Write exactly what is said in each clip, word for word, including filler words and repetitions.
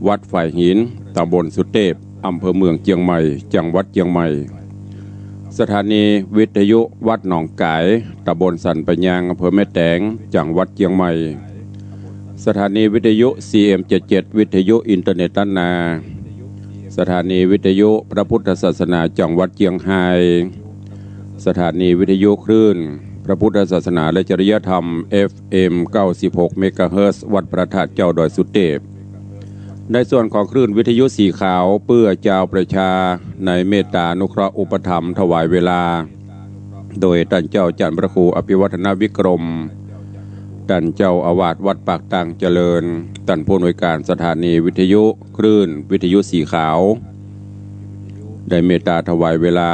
วัดฝายหิน ตำบลสุเตพ อำเภอเมืองเจียงใหม่ จังหวัดเจียงใหม่ สถานีวิทยุวัดหนองก๋าย ตำบลสันป่ายยาง อำเภอแม่แตง จังหวัดเจียงใหม่ สถานีวิทยุ ซีเอ็มเจ็ดเจ็ด วิทยุอินเทอร์เน็ตล้านนา สถานีวิทยุพระพุทธศาสนาจังหวัดเจียงฮาย สถานีวิทยุคลื่นพระพุทธศาสนาและจริยธรรม เอฟเอ็ม เก้าสิบหก เมกะเฮิรตซ์ วัดพระธาตุเจ้าดอยสุเตพ ในส่วนของคลื่นวิทยุสีขาวเปื้อจาวประชา ในเมตตานุเคราะห์อุปถัมภ์ถวายเวลา โดยต้านเจ้าจันทร์พระครูอภิวัฒนวิกรม ต้านเจ้าอาวาสวัดปากตางเจริญ ต้านผู้อำนวยการสถานีวิทยุคลื่นวิทยุสีขาว ได้เมตตาถวายเวลา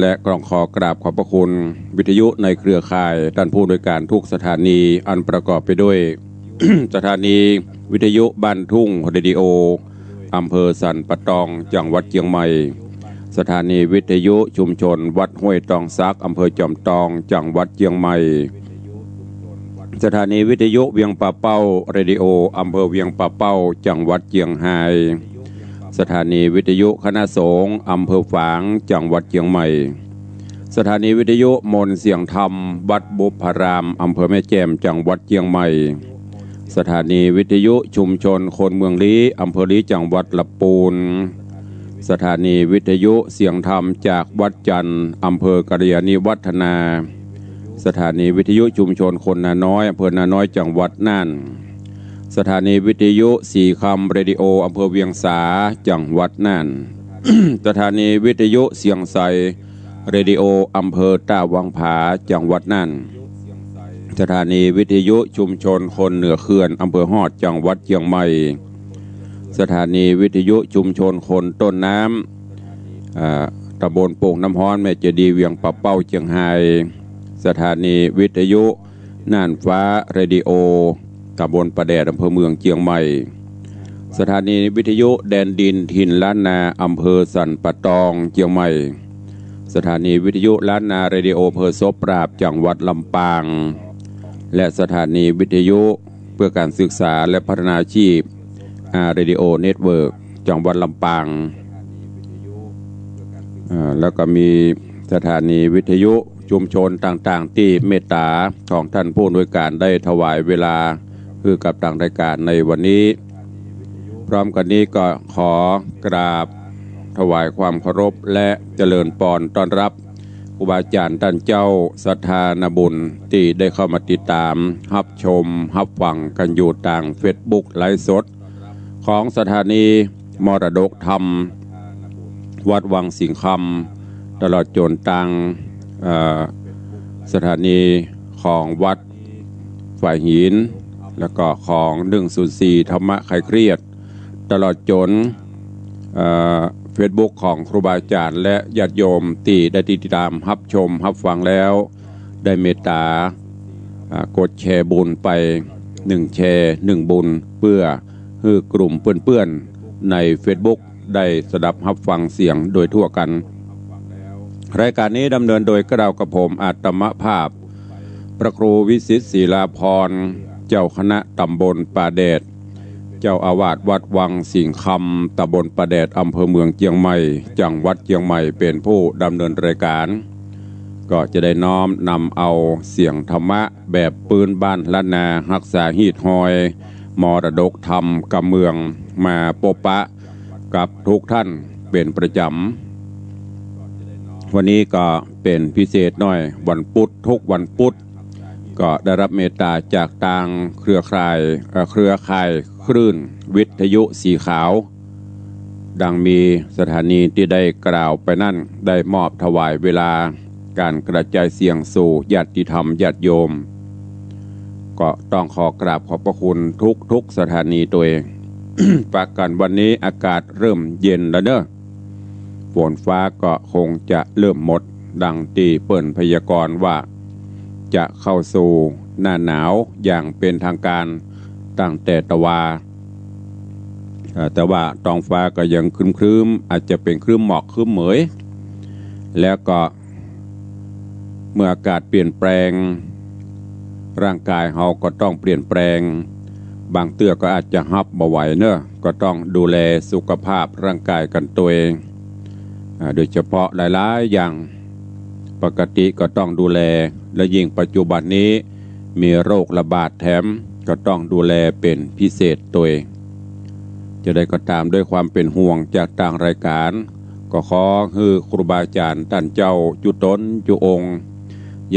และต้องขอกราบขอบพระคุณวิทยุในเครือข่าย ต้านผู้อำนวยการทุกสถานี อันประกอบไปด้วย สถานีวิทยุบ้านทุ่งเรดิโอ อำเภอสันป่าตอง จังหวัดเจียงใหม่ สถานีวิทยุชุมชนวัดห้วยตองสัก อำเภอจอมตอง จังหวัดเจียงใหม่ สถานีวิทยุเวียงป่าเป้าเรดิโอ อำเภอเวียงป่าเป้า จังหวัดเจียงฮาย สถานีวิทยุคณะสงฆ์อำเภอฝาง จังหวัดเจียงใหม่ สถานีวิทยุมนต์เสียงธรรม วัดบุพพาราม อำเภอแม่แจ่ม จังหวัดเจียงใหม่ สถานีวิทยุชุมชนคนเมืองลี้ อำเภอลี้ จังหวัดลำปูน สถานีวิทยุเสียงธรรมจากวัดจันทร์ อำเภอกัลยาณิวัฒนา สถานีวิทยุชุมชนคนนาน้อย อำเภอนาน้อย จังหวัดน่าน สถานีวิทยุสีคำเรดิโอ อำเภอเวียงสา จังหวัดน่าน สถานีวิทยุเสียงใสเรดิโอ อำเภอต้าวังผา จังหวัดน่าน สถานีวิทยุชุมชนคนเหนือเขื่อน อำเภอฮอด จังหวัดเจียงใหม่ สถานีวิทยุชุมชนคนต้นน้ำ อ่า ตำบลโป่งน้ำฮ้อน แม่เจดีย์ เวียงป่าเป้า เจียงฮาย สถานีวิทยุน่านฟ้าเรดิโอ ตำบลป่าแดด อำเภอเมืองเจียงใหม่ สถานีวิทยุแดนดินถิ่นล้านนา อำเภอสันป่าตอง เจียงใหม่ สถานีวิทยุล้านนาเรดิโอ อำเภอโสปราบ จังหวัดลำปาง และสถานีวิทยุเพื่อการศึกษาและพัฒนาอาชีพ อาร์ เรดิโอ เน็ตเวิร์ก จังหวัดลำปาง อ่า แล้วก็มีสถานีวิทยุชุมชนต่างๆ ตี้เมตตาของท่านผู้อำนวยการได้ถวายเวลาหื้อกับตางรายการในวันนี้ พร้อมกันนี้ก็ขอกราบถวายความเคารพและเจริญปอนต้อนรับครูบาอาจ๋ารย์ต้านเจ้าศรัทธานาบุญตี้ได้เข้ามาติดต๋ามฮับชมฮับฟังกั๋นอยู่ตางเฟซบุ๊กไลฟ์สด ของสถานีมรดกธรรมวัดวังสิงห์คำ ตลอดจ๋นตาง เอ่อ สถานีของวัดฝายหิน แล้วก็ของ หนึ่งศูนย์สี่ ธรรมะคลายเครียด ตลอดจ๋น เอ่อ เฟซบุ๊กของครูบาอาจ๋ารย์และญาติโยมตี้ได้ติดต๋ามฮับชมฮับฟังแล้ว ได้เมตต๋า อ่า กดแชร์บุญไป หนึ่งแชร์ หนึ่งบุญ เปื้อหื้อกลุ่มเปื้อนๆ ในเฟซบุ๊กได้สดับฮับฟังเสียงโดยทั่วกั๋น รายการนี้ดำเนินโดยเกล้ากระผมอาตมภาพ พระครูวิสิทธิ์ศิลาภรณ์ เจ้าคณะตำบลป่าแดด เจ้าอาวาสวัดวังสิงห์คำ ตำบลป่าแดด อำเภอเมืองเจียงใหม่ จังหวัดเจียงใหม่ เป๋นผู้ดำเนินรายการ ก็จะได้น้อมนำเอาเสียงธรรมะแบบปื้นบ้านล้านนา ฮักษาฮีตฮอยมรดกธรรมกำเมือง มาปบปะกับทุกท่านเป๋นประจ๋ำ วันนี้ก็เป๋นพิเศษหน้อย วันปุ๊ด ทุกวันปุ๊ด ก็ได้รับเมตต๋าจากตางเครือข่าย เอ่อ เครือข่ายคลื่นวิทยุสีขาว ดังมีสถานีตี้ได้กล่าวไปนั้น ได้มอบถวายเวลาก๋านกระจายเสียงสู่ญาติธรรมญาติโยม ก็ต้องขอกราบขอบพระคุณทุกๆ สถานีตวย ปะกั๋นวันนี้อากาศเริ่มเย็นแล้วเน่อ ฝนฟ้าก็คงจะเริ่มหมด ดังตี้เปิ้นพยากรณ์ว่า จะเข้าสู่หน้าหนาวอย่างเป๋นทางก๋านตั้งแต่ตะวา เอ่อ แต่ว่าท้องฟ้าก็ยังครึ้มๆ อาจจะเป๋นครึ้มหมอกครึ้มเหมย แล้วก็เมื่ออากาศเปลี่ยนแปลง ร่างกายเฮาก็ต้องเปลี่ยนแปลง บางเตื้อก็อาจจะฮับบ่ไหวเนาะ ก็ต้องดูแลสุขภาพร่างกายกั๋นตวย อ่า โดยเฉพาะหลายๆ อย่าง ปกติก็ต้องดูแล และยิ่งปัจจุบันนี้มีโรคระบาดแถม ก็ต้องดูแลเป๋นพิเศษตวย จะใดก็ต๋าม ด้วยความเป๋นห่วงจากตางรายก๋าน ก็ขอหื้อครูบาอาจ๋ารย์ต้านเจ้าจุ๊ต๋นจุ๊องค์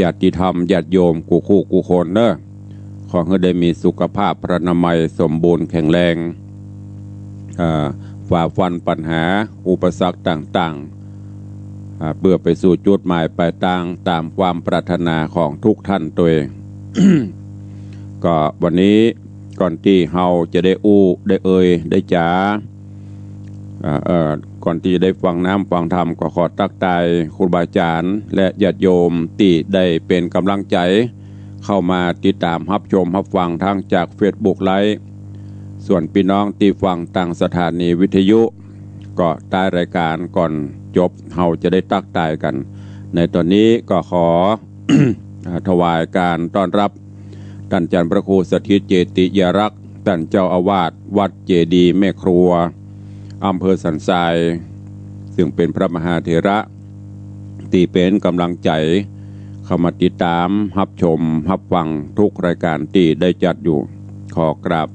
ญาติธรรมญาติโยมกู้คู่กู้คนเนาะ ขอหื้อได้มีสุขภาพพรรณนามัยสมบูรณ์แข็งแรง อ่า ฝ่าฟันปัญหาอุปสรรคต่างๆ อ่า เปื้อไปสู่จุดหมายปลายตางต๋ามความปรารถนาของทุกท่านตวย ก็วันนี้ก่อนตี้เฮาจะได้อู้ได้เอ่ยได้จ๋า อ่า เอ่อ ก่อนตี้จะได้ฟังน้ำฟังธรรม ก็ขอตั๊กตายครูบาอาจ๋ารย์และญาติโยมตี้ได้เป๋นก๋ำลังใจ๋ เข้ามาติดต๋ามฮับชมฮับฟังทางจากเฟซบุ๊กไลฟ์ ส่วนปี้น้องตี้ฟังตางสถานีวิทยุ ก็ต้านรายก๋านก่อนจบ เฮาจะได้ตั๊กตายกั๋น ในต๋อนนี้ก็ขอ อ่า ถวายก๋านต้อนรับ ต้านอาจ๋ารย์พระครูสถิตเจติยารักษ์ ต้านเจ้าอาวาสวัดเจดีย์แม่ครัว อำเภอสันทราย ซึ่งเป๋นพระมหาเถระตี้เป๋นก๋ำลังใจ๋ เข้ามาติดต๋ามฮับชมฮับฟังทุกรายก๋านตี้ได้จัดอยู่ ขอกราบ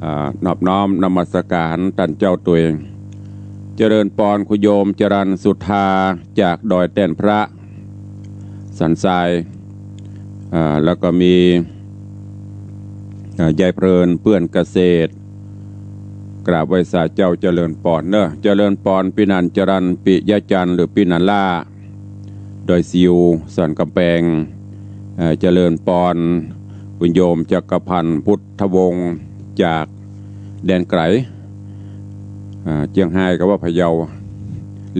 อ่า นอบน้อมนมัสก๋านต้านเจ้าตวย เจริญปอนคุณโยมจรัญสุธา จากดอยแต้นพระ สันทราย อ่า แล้วก็มี อ่า ยายเพลินเปื้อนเกษตร กราบไหว้สาเจ้า เจริญปอนเนาะ เจริญปอนปี้นันจรัญ ปิยะจันทร์ หรือปี้นันล่า ดอยซิว สันก๋ำแปง เอ่อ เจริญปอนคุณโยมจักรพันธ์พุทธวงศ์ จากแดนไก๋ อ่า เจียงฮายก็ว่าพะเยา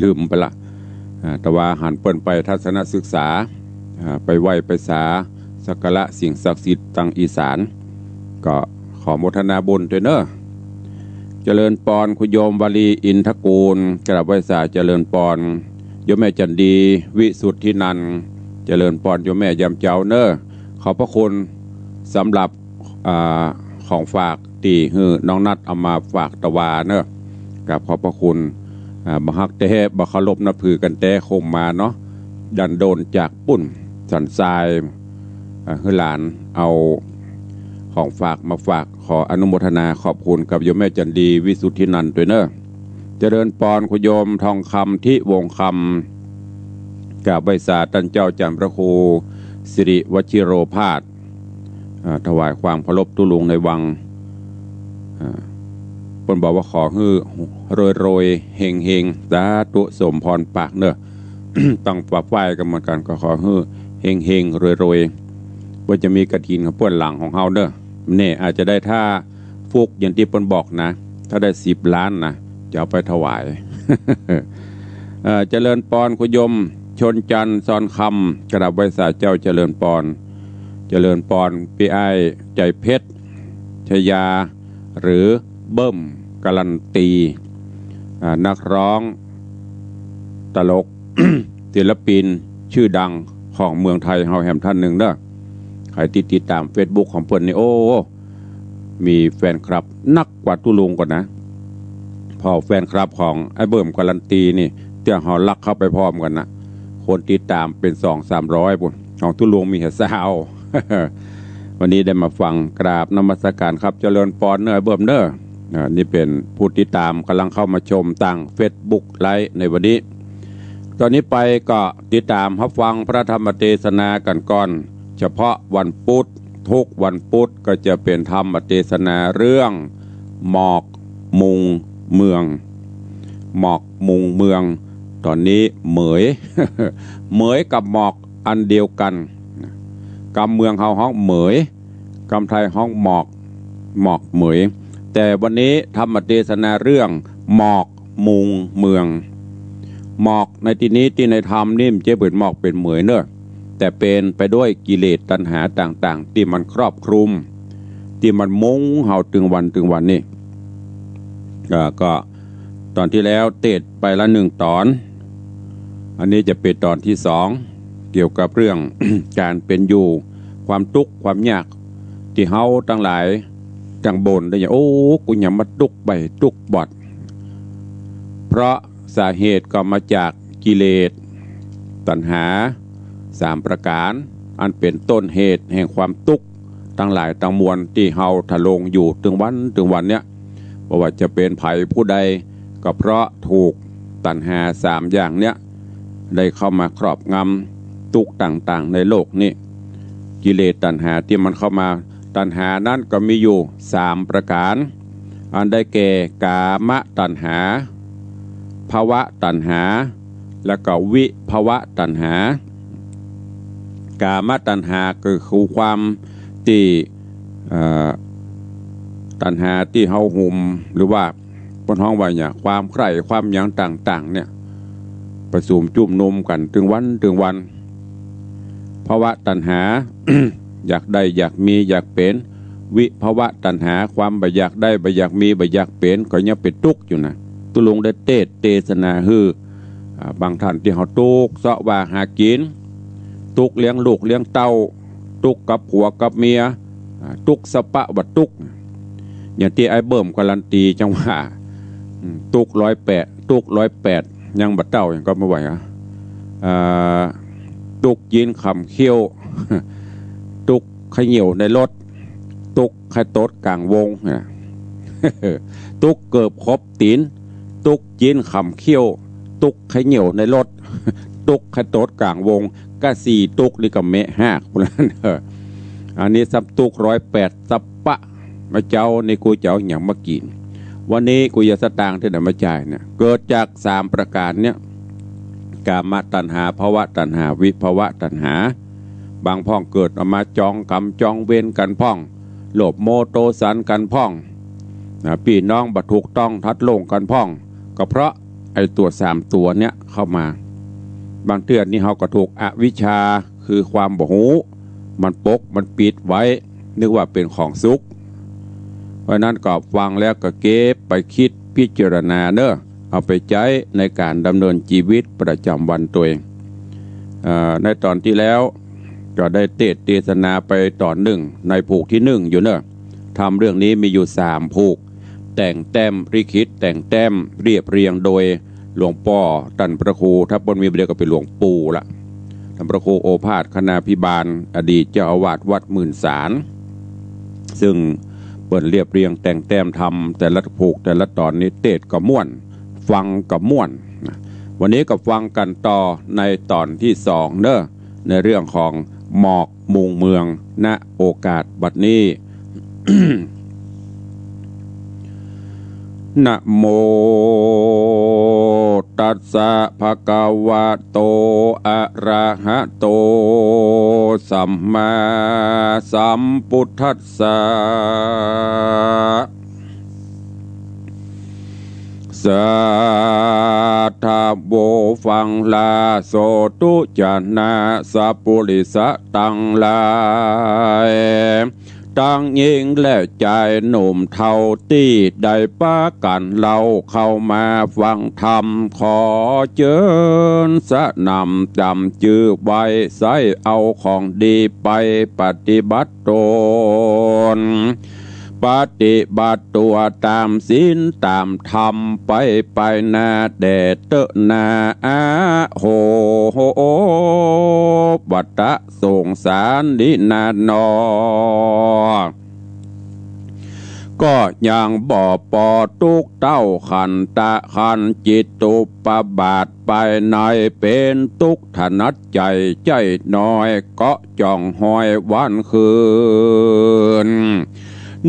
ลืมไปละ อ่า แต่ว่าหันเปิ้นไปทัศนศึกษา อ่า ไปไหว้ไปสาสักการะสิ่งศักดิ์สิทธิ์ตางอีสาน ก็ขอโมทนาบุญตวยเนาะ เจริญปอนคุณโยมวลีอินทกูล กราบไหว้สาเจริญปอน โยมแม่จันดี วิสุทธินันท์ เจริญปอนโยมแม่ยามเจ๊าเนาะ ขอบพระคุณสำหรับ อ่า ของฝากตี้หื้อน้องนัดเอามาฝากตะวาเนาะ กราบขอบพระคุณ อ่า บ่ฮักแต๊ บ่เคารพนับถือกั๋นแต๊ คงมาเนาะ ดันโดนจากปุ้น สันทราย อ่า หื้อหลานเอาของฝากมาฝาก ขออนุโมทนาขอบคุณกับโยมแม่จันดี วิสุทธินันท์ตวยเนาะ เจริญปอนคุณโยมทองคำ ทิวงศ์คำ กราบไหว้สาต้านเจ้าอาจ๋ารย์พระครูสิริวชิโรภาส อ่า ถวายความเคารพตุ๊ลุงในวัง อ่า เปิ้นบอกว่าขอหื้อรวยๆ เฮงๆ สาธุ สมพรปากเนาะ ตางฝากฝ่ายก็เหมือนกั๋น ก็ขอหื้อเฮงๆ รวยๆ ว่าจะมีกฐินของเปิ้นหลังของเฮาเนาะ แน่ อาจจะได้ ถ้า ฟุกอย่างตี้เปิ้นบอกนะ ถ้าได้สิบล้านนะ จะเอาไปถวาย เอ่อ เจริญปอนคุณโยมชนจันทร์ ซอนคำ กราบไหว้สาเจ้า เจริญปอน เจริญปอนปี้อ้ายใจ๋เพชร ชยา หรือเบิ้ม การันตี อ่า นักร้อง ตลก ศิลปินชื่อดังของเมืองไทยเฮาแหมท่านนึ่งเนาะ ใผตี้ติดต๋ามเฟซบุ๊กของเปิ้นนี่ โอ้ มีแฟนคลับนักกว่าตุ๊ลุงก่อนนะ พอแฟนคลับของไอ้เบิ้มการันตีนี่ เตื้อเฮาลักเข้าไปพร้อมกั๋นนะ คนติดต๋ามเป๋นสองสามร้อยปุ้น ของตุ๊ลุงมีแค่ซาว วันนี้ได้มาฟัง กราบนมัสก๋านครับ เจริญปอนเนาะ ไอ้เบิ้มเนาะ อ่า นี่เป๋นผู้ติดต๋าม ก่ำลังเข้ามาชมตางเฟซบุ๊กไลฟ์ในวันนี้ ต๋อนนี้ไปก็ติดต๋ามฮับฟังพระธรรมเตสนากั๋นก่อน เฉพาะวันพุธ ทุกวันพุธก็จะเป๋นธรรมเตสนาเรื่องหมอกมุงเมือง หมอกมุงเมือง ต๋อนนี้เหมย เหมยกับหมอกอันเดียวกั๋น กำเมืองเฮาฮ้องเหมย กำไทยฮ้องหมอก หมอกเหมย แต่วันนี้ธรรมเตสนาเรื่องหมอกมุงเมือง หมอกในตี้นี้ตี้ในธรรมนี่บ่ใจ้เป๋นหมอกเป๋นเหมยเนาะ แต่เป๋นไปด้วยกิเลสตัณหาต่างๆ ตี้มันครอบคลุม ตี้มันมุงเฮาตึงวันตึงวันนี่ เอ่อ ก็ต๋อนตี้แล้วเตสน์ไปละนึ่งต๋อน อันนี้จะเป๋นต๋อนตี้สอง เกี่ยวกับเรื่อง ก๋านเป๋นอยู่ ความตุ๊กข์ความยาก ตี้เฮาตังหลาย ตังบ่นได้หยัง โอ้ กูหยังมาตุ๊กใบ้ตุ๊กบอด เพราะสาเหตุก็มาจากกิเลสตัณหาสามประก๋าน อันเป๋นต้นเหตุแห่งความตุ๊กตังหลายตังมวลตี้เฮาทะลงอยู่ตึงวันตึงวันเนี้ย บ่ว่าจะเป๋นใผผู้ใด ก็เพราะถูกตัณหาสามอย่างเนี้ย ได้เข้ามาครอบงำตุ๊กต่างๆ ในโลกนี้ กิเลสตัณหาตี้มันเข้ามา ตัณหานั้นก็มีอยู่สามประก๋าน อันได้แก่ กามตัณหา ภวตัณหา แล้วก็วิภวตัณหา กามตัณหาก็คือความตี้ เอ่อ ตัณหาตี้เฮาหุม หรือว่าเปิ้นฮ้องว่าหยัง ความใคร่ ความหยังต่างๆ เนี่ย ประสุมจุมนุมกั๋นตึงวันตึงวัน ภวตัณหา อยากได้ อยากมี อยากเป๋น วิภวตัณหา ความบ่อยากได้ บ่อยากมี บ่อยากเป๋น ก็ยังเป๋นตุ๊กอยู่นะ ตุ๊ลุงได้เตสน์เตสนาหื้อ อ่า บางท่านตี้เฮาตุ๊กเซาะว่าหากิ๋น ตุ๊กเลี้ยงลูกเลี้ยงเต้า ตุ๊กกับผัวกับเมีย อ่า ตุ๊กสะปะว่าตุ๊ก อย่างตี้ไอ้เบิ่มการันตีจังว่า อืม ตุ๊กร้อยแปด ตุ๊กร้อยแปด ยังบ่เต้าหยังก็บ่ไหวอะ อ่า ตุ๊กจีนขำเขี้ยว ตุ๊กเขยี่ยวในรถ ตุ๊กไข่ตดก๋างวง ตุ๊กเกิบขบตี๋น ตุ๊กจีนขำเขี้ยว ตุ๊กเขยี่ยวในรถ ตุ๊กไข่ตดก๋างวง ก็สี่ตุ๊กนี่ก็เมะฮากพุ้นละเน่อ อันนี้ซ้ำตุ๊กร้อยแปด สะปะ มาเจ๊านี่กูจะเอาหยังมากิ๋น วันนี้กูจะสตางค์ตี้ไหนมาจ่ายเนี่ย เกิดจากสามประก๋านเนี่ย กามตัณหา ภวตัณหา วิภวตัณหา บางพ่องเกิดออกมาจองกรรมจองเวรกั๋นพ่อง โลภโมโทสันกั๋นพ่อง นะ ปี้น้องบ่ถูกต้องทัดโล่งกั๋นพ่อง ก็เพราะไอ้ตั๋วสามตั๋วเนี่ยเข้ามา บางเตื้อนี่เฮาก็ถูกอวิชชา คือความบ่ฮู้ มันปกมันปิดไว้ นึกว่าเป๋นของสุข เพราะนั้นก็ฟังแล้วก็เก็บไปกึ๊ดพิจารณาเน่อ เอาไปใจ๊ในก๋านดำเนินจีวิตประจ๋ำวันตั๋วเอง เอ่อ ในต๋อนตี้แล้วก็ได้เตสน์เตสนาไปต๋อนนึ่ง ในผูกตี้นึ่งอยู่เน่อ ธรรมเรื่องนี้มีอยู่สามผูก แต่งแต้มลิขิต แต่งแต้มเรียบเรียงโดยหลวงป้อต้านพระครู ถ้าเปิ้นมีบ่าเดียวก็เป๋นหลวงปู่ละ ต้านพระครูโอภาสคณาภิบาล อดีตเจ้าอาวาสวัดหมื่นสาร ซึ่งเปิ้นเรียบเรียงแต่งแต้มธรรมแต่ละผูกแต่ละต๋อนนี้ เตสน์ก็ม่วน ฟังก็ม่วนนะ วันนี้ก็ฟังกั๋นต่อในต๋อนตี้สองเน่อ ในเรื่องของหมอกมุงเมือง ณ โอกาสบัดนี้ นะโมตัสสะ ภะคะวะโต อะระหะโต สัมมาสัมพุทธัสสะ สาธุ ฟังลา โสตุจะนะ สัพปุริสะตังหลาย ตังญิงและจายหนุ่มเฒ่าตี้ได้ปากั๋นเล่าเข้ามาฟังธรรม ขอเจิญสนำจ๋ำจื้อไว้ ใส้เอาของดีไปปฏิบัติต๋น ปฏิบัติตั๋วต๋ามศีลต๋ามธรรมไป ไปหน้าแด่เต๊อะนา อะโห วัตตะ สงสารนี้นาหนอ ก็ยังบ่ปอตุ๊กเต้าขันตะขันจิตุปบาท ไปไหนเป๋นตุ๊กถนัดใจ๋ใจ้น้อย ก็จ้องหอยวันคืน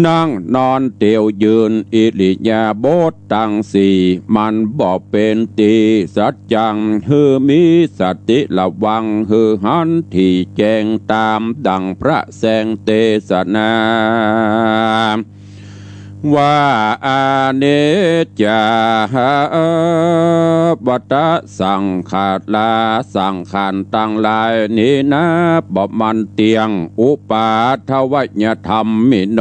นั่งนอนเตียวยืนอิริยาบถตังสี่ มันบ่เป๋นตี้สัจจัง หื้อมีสติระวัง หื้อหันถี่แจ้งต๋ามดั่งพระแสงเตสนา ว่าอนิจจา วัตตะ สังขารา สังขารตังหลายนี้นา บ่มันเตี้ยง อุปาทวยธัมมิโน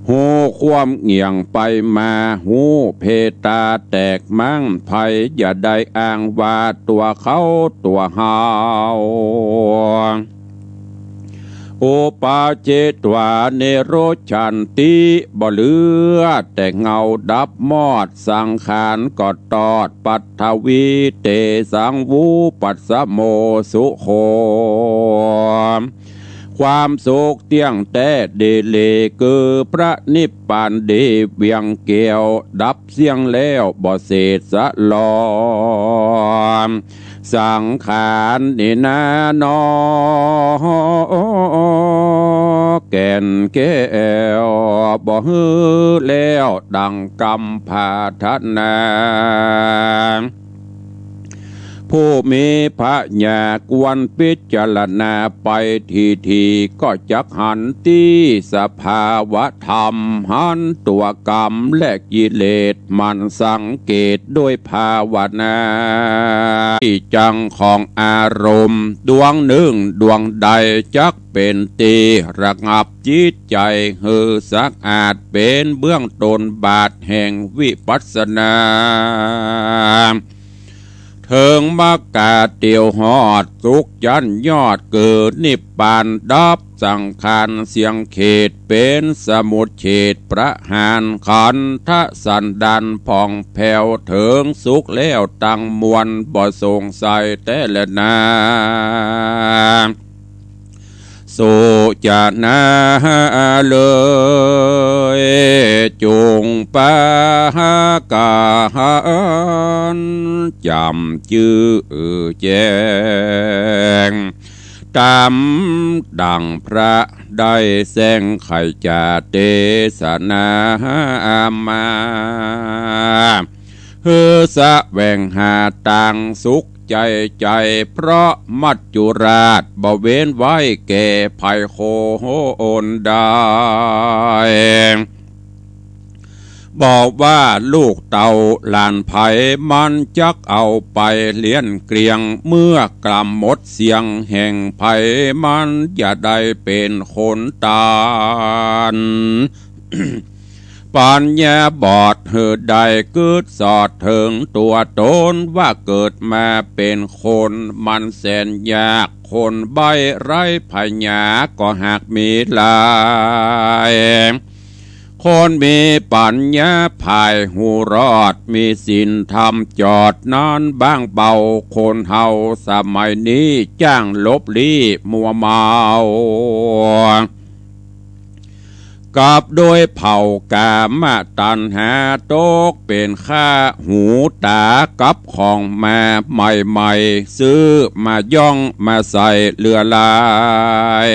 ฮู้ความเงี่ยงไปมา ฮู้เพตาแตกมั้ง ใผอย่าได้อ้างว่าตั๋วเขาตั๋วเฮา อุปาเชฏฐา เนโรชชันติ บ่เหลือแต่เงาดับมอด สังขารก็ตอด ปัทวี เตสัง วุปัสสโม สุโข ความสุขเตี้ยงแต๊ดีหลี คือพระนิพพานดีเวียงแก้ว ดับเสี้ยงแล้วบ่เศษสะหลอ สังขารนี่นาหนอ แก่นแก้ว บ่หื้อแล้วดังกำปรารถนา ผู้มีปัญญาควรพิจารณาไปทีๆ ก็จักหันตี้สภาวะธรรม หันตั๋วกรรมและกิเลส หมั่นสังเกตด้วยภาวนา ตี้จังของอารมณ์ดวงนึ่งดวงใด จักเป๋นตี้ระงับจิตใจ๋หื้อสะอาด เป๋นเบื้องต้นบาทแห่งวิปัสสนา เถิงมรรคาเตียวฮอดสุขจั้นยอด คือนิพพานดับสังขารเสี้ยงเขต เป๋นสมุจเฉทประหารขันธสันดานผ่องแผ้ว เถิงสุขแล้วตังมวล บ่สงสัยแต๊แลนา สุจนาเลย จุ่งปากัณฑ์ จ๋ำจื้อแจ้ง ต๋ามดั่งพระได้แสดงไขจ๋าเตสนามา หื้อแสวงหาตางสุขใจ๋ใจ๋ เพราะมัจจุราชบ่เว้นไว้แก่ใผคนใด บ่ว่าลูกเต้าหลานใผ มันจักเอาไปเลี้ยงเกลี้ยง เมื่อกล่ำหมดเสี้ยงแห่งใผ มันจะได้เป๋นคนตัน ปัญญาบอดหื้อได้กึ๊ดสอดเถิงตั๋วต๋น ว่าเกิดมาเป๋นคนมันแสนยาก คนใบ้ไร้ปัญญาก็หากมีหลาย คนมีปัญญาผ่ายฮู้รอด มีศีลธรรมจอดนั้นบ้างเบา คนเฮาสมัยนี้จ้างหลบลี้มัวเมา กับด้วยเผ่ากามตัณหา ตกเป๋นข้าหูต๋ากับของมาใหม่ๆ ซื้อมาย่องมาใส่เลื่อหลาย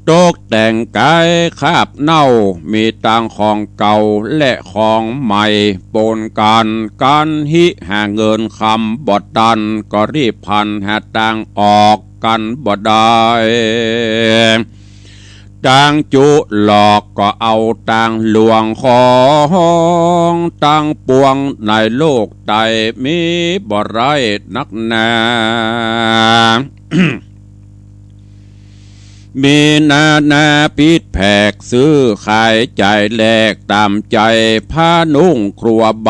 ตกแต่งก๋ายคาบเน่า มีตังของเก่าและของใหม่ปนกั๋น กั๋นฮิหาเงินคำบ่ตัน ก็รีบพลันหาตางออกกั๋นบ่ได้ ตางจุหลอกก็เอาตางหลวงของตังปวงในโลกใต้ มีบ่ไร้นักหนา มีนานาผิดแผก ซื้อขายจ่ายแลกต๋ามใจ๋ ผ้านุ่งครัวใบ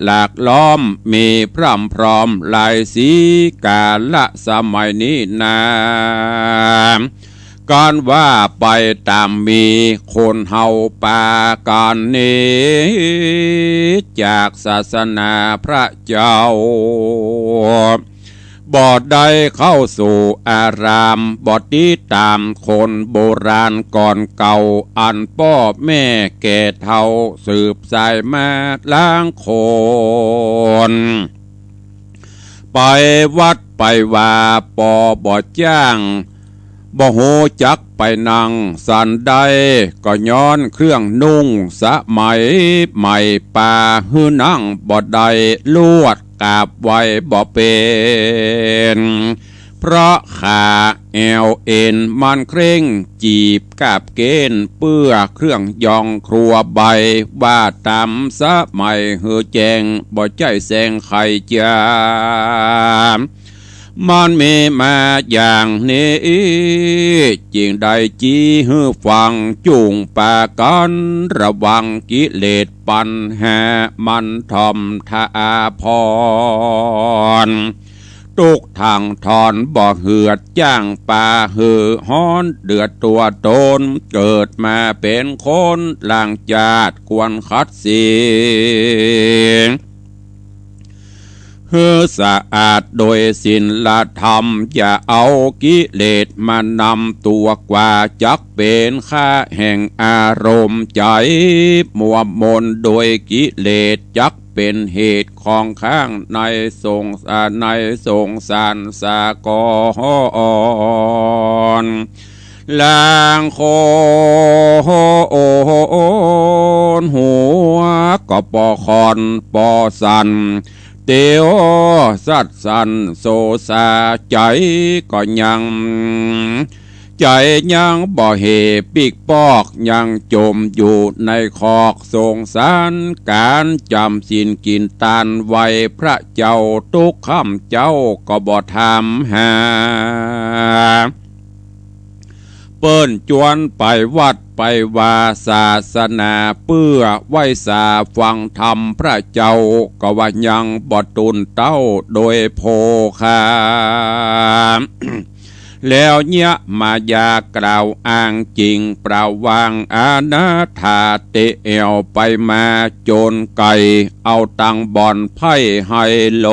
หลากหลอม มีพร่ำพร้อมหลายสี กาละสมัยนี้นา กั๋นว่าไปต๋ามมี คนเฮาปากั๋นหนีจากศาสนาพระเจ้า บ่ได้เข้าสู่อาราม บ่ติดต๋ามคนโบราณก่อนเก่า อันป้อแม่แก่เฒ่าสืบสายมาลางคน ไปวัดไปวาปอบ่จ้าง บ่ฮู้จักไปนั่งสันใด ก็ย้อนเครื่องนุ่งสมัยใหม่ ปาหื้อนั่งบ่ได้ ลวดกราบไหว้บ่เป๋น เพราะขาแอ่วเอ็นมันเคร่ง จีบกาบเก๋นเปื้อเครื่องยองครัวใบ ว่าต๋ามสมัยหื้อแจ้ง บ่ใจ้แสงไขจ๋า มันมีมาอย่างนี้ จึงได้จี้หื้อฟัง จุ่งปากั๋นระวังกิเลสปัญหา มันถ่อมทาอาภรณ์ ตุ๊กข์ถ่างถอนบ่เหือด จ้างปาหื้อฮ้อนเดือดตั๋วตน เกิดมาเป๋นคนหลังจาติควรขัดสี หื้อสะอาดโดยศีลธรรม อย่าเอากิเลสมานำตั๋วกว่า จักเป๋นข้าแห่งอารมณ์ ใจ๋มัวหมนโดยกิเลส จักเป๋นเหตุของข้างในสงสาร ในสงสารสากล ลางคนหัวก็ปอคอนปอสั่น เตียวสัดสั่นโสสา ใจ๋ก็ยัง ใจ๋ยังบ่เห่ปีกปอก ยังจ๋มอยู่ในคอกสงสาร ก๋านจ๋ำศีลกิ๋นตานไหว้พระเจ้า ตุ๊กค่ำเจ๊าก็บ่ถามหา เปิ้นจวนไปวัดไปวาศาสนา เปื้อไหว้สาฟังธรรมพระเจ้า ก็ว่ายังบ่ตูนเต้าโดยโภคา แล้วเยียะมายากล่าวอ้างจิ่ง ประวางอนาถา เตะแอ่วไปมาจ๋นไก๋ เอาตังบ่อนไพ่ไฮโล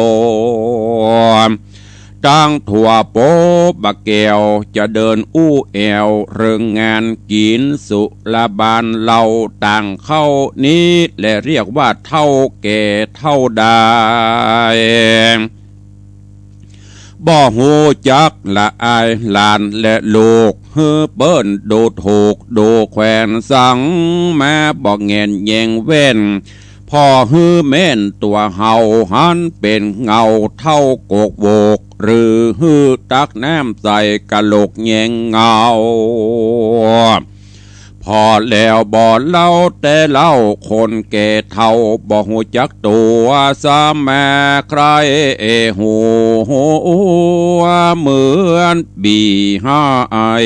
ตังถั่วโป๊บะแก้ว จะเดินอู้แอ่วเริงงาน กิ๋นสุราบานเหล้าต่างเข้า นี้แหละเรียกว่าเฒ่าแก่เฒ่าดาย บ่ฮู้จักละอายหลานและลูก หื้อเปิ้นดูถูกดูแควนสัง มาบ่แงนแยงแว่น ผ่อหื้อแม่นตั๋วเฮา หันเป๋นเงาเฒ่ากกโหวก หรือหื้อตักน้ำใส่กะโหลกแยงเงา ผ่อแล้วบ่เล่าแต่เล่า คนแก่เฒ่าบ่ฮู้จักตั๋ว สามาใคร่ฮู้เหมือนบีหาย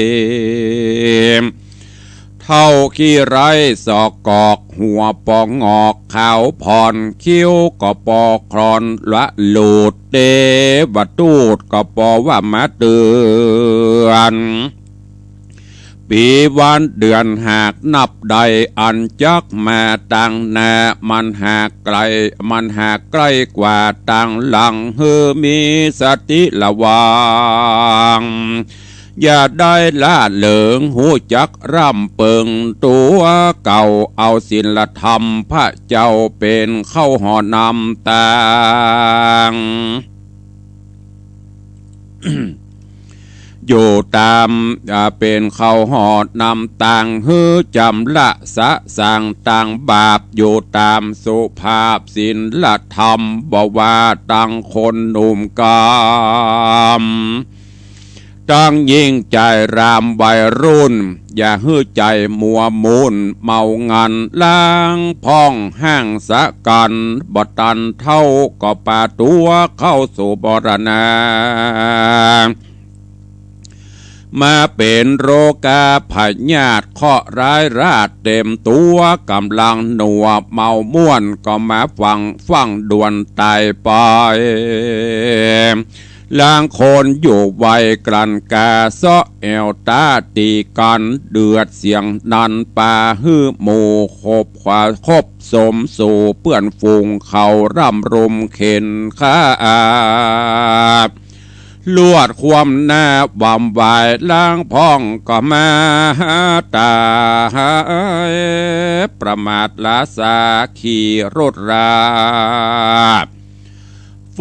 เฒ่าขี้ไร้ซอกกอก หัวปองงอกขาวผ่อน คิ้วก็ปอคลอนละหลูด เตวทูตก็ปอว่ามาเตือน ปี๋วันเดือนหากนับได้ อันจักมาตางหน้า มันหากไก๋ มันหากใก้กว่าตางหลัง หื้อมีสติระวัง อย่าได้ละเหลิง ฮู้จักร่ำเปิงตั๋วเก่า เอาศีลธรรมพระเจ้าเป๋นเข้าห่อนำตาง อยู่ต๋าม อ่า เป๋นเข้าห่อนำตาง หื้อจ๋ำละสะสางตางบาป อยู่ต๋ามสุภาพศีลธรรม บ่ว่าตังคนหนุ่มกำ ตังญิงจายรามวัยรุ่น อย่าหื้อใจ๋มัวหมุนเมางัน ล้างพ่องห้างสะกั๋น บ่ตันเฒ่าก็ปาตั๋วเข้าสู่มรณะ มาเป๋นโรคาพยาธิเคราะห์ร้ายราษฎร์เต๋มตั๋ว ก๋ำลังหนัวเมาม่วน ก็มาฟั่งฟั่งด่วนต๋ายไป ลางคนอยู่ไวกลั่นกาเซาะแอ่วต๋าตี๋กั๋น เดือดเสียงนันปาหื้อหมู่ คบขวาคบสมสู่เปื้อนฝูงเขาร่ำรุมเข็ญฆ่า ลวดความหน้าหว่ำไหว ลางพ่องก็มาต๋าย ประมาทหลาสาขี่รถรา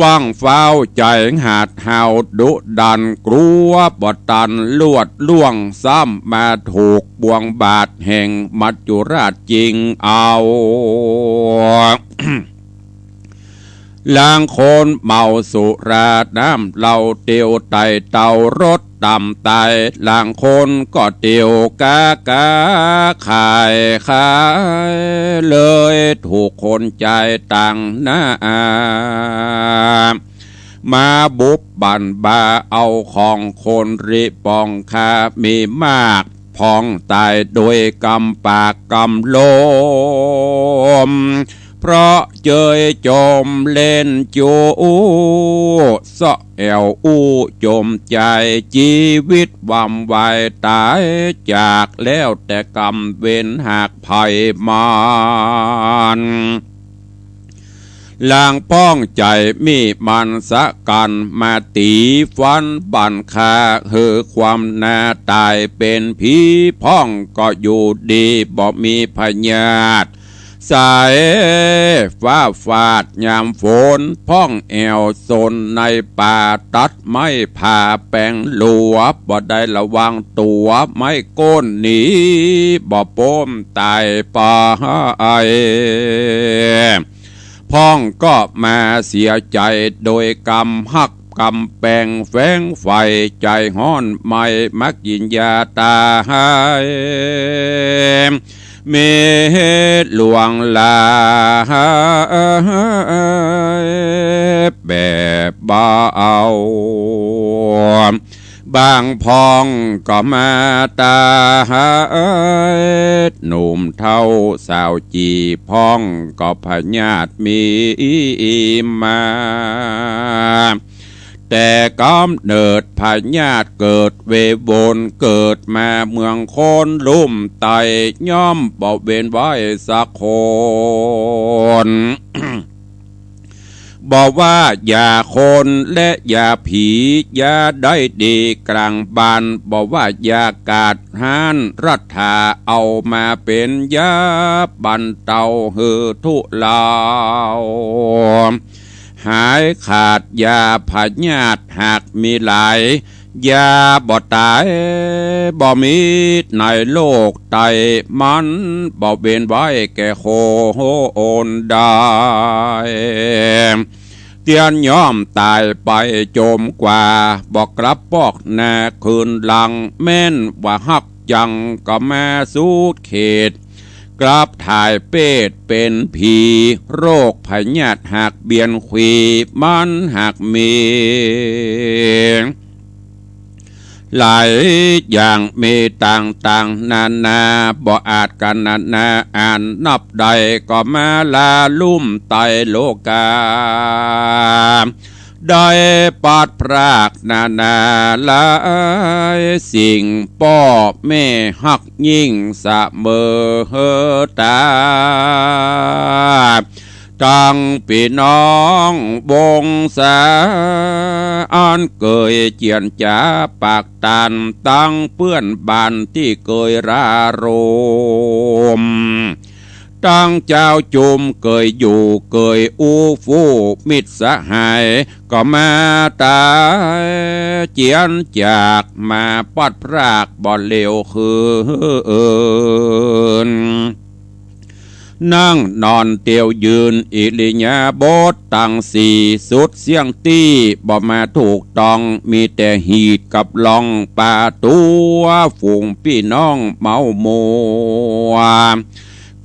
ฟั่งฟ้าวใจ๋หาดหาวดุดัน กลัวบ่ตันลวดล่วง ซ้ำมาถูกบ่วงบาทแห่งมัจจุราชจิงเอา ลางคนเมาสุราน้ำเหล้าเตียวไต่เตารถต่ำต๋าย ลางคนก็เตียวก๊าก๊าขายขาย เลยถูกคนใจ๋ต่างหน้า มาบุบบั่นบาเอาของคนริปองคามีมาก พ่องต๋ายโดยกำปากกำลม เพราะเจยจมเล่นจู้ เซาะแอ่วอู้จมใจ๋ จีวิตหว่ำไหวต๋ายจาก แล้วแต่ก๋รรมเวรหากใผมัน หลังป้องใจ๋มีมันสะกั๋น มาตี๋ฟันบั่นฆ่า หื้อความหน้าต๋ายเป๋นผี พ่องก็อยู่ดีบ่มีพยาธิ ใสฟ้าฟาดยามฝน พ่องแอ่วซนในป่า ตัดไม้ผ่าแป๋งหลัว บ่ได้ระวังตั๋ว ไม้โก้นหนี บ่ป๊นต๋ายไป พ่องก็มาเสียใจ๋ โดยกรรมฮักกรรมแป๋ง แฝงใฝ่ใจ๋ฮ้อนไหม้ มากิ๋นยาต๋าย มีหลวงหลายแบบบ่เอา บางพ่องก็มาต๋าย หนุ่มเฒ่าสาวจี๋ พ่องก็พยาธิมีมา แต่กำเนิดพยาธิเกิดเววน เกิดมาเมืองคนลุ่มใต้ ย่อมบ่เว้นไว้สักคน บ่ว่ายาคนและยาผี ยาได้ดีกลางบ้าน บ่ว่ายากาดฮ้าน รัฐาเอามาเป๋นยาบรรเตาหื้อทุเลา หายขาดยาพยาธิหากมีหลาย ยาบ่ต๋ายบ่มีในโลกใต้ มันบ่เว้นไว้แก่คนใด เตียนย่อมต๋ายไปจมกว่า บ่กลับปอกหน้าคืนหลัง แม่นว่าฮักจังก็มาสุดเขต กลับถ่ายเปรตเป๋นผี โรคพยาธิหากเบียนขวี มันหากมี หลายอย่างมีต่างๆ นานา บ่อาจกรรณนาอ่านนับได้ ก็มาลาลุ่มใต้โลกา ได้ปัดพรากนานาหลายสิ่ง ป้อแม่ฮักยิ่งเสมอต๋า ตังปี้น้องวงศา อันเกยเจียรจ๋าปากตาน ตังเปื้อนบ้านตี้เกยระรม ตังจาวจุมเกยอยู่เกยอู้ฟู่มิตรสหาย ก็มาต๋ายเจียรจาก มาปัดพรากบ่เหลียวคืน นั่งนอนเตียวยืนอิริยาบถตังสี่ สุดเสี้ยงตี้บ่มาถูกต้อง มีแต่หีดกับลอง ปาตั๋วฝูงปี้น้องเมามัว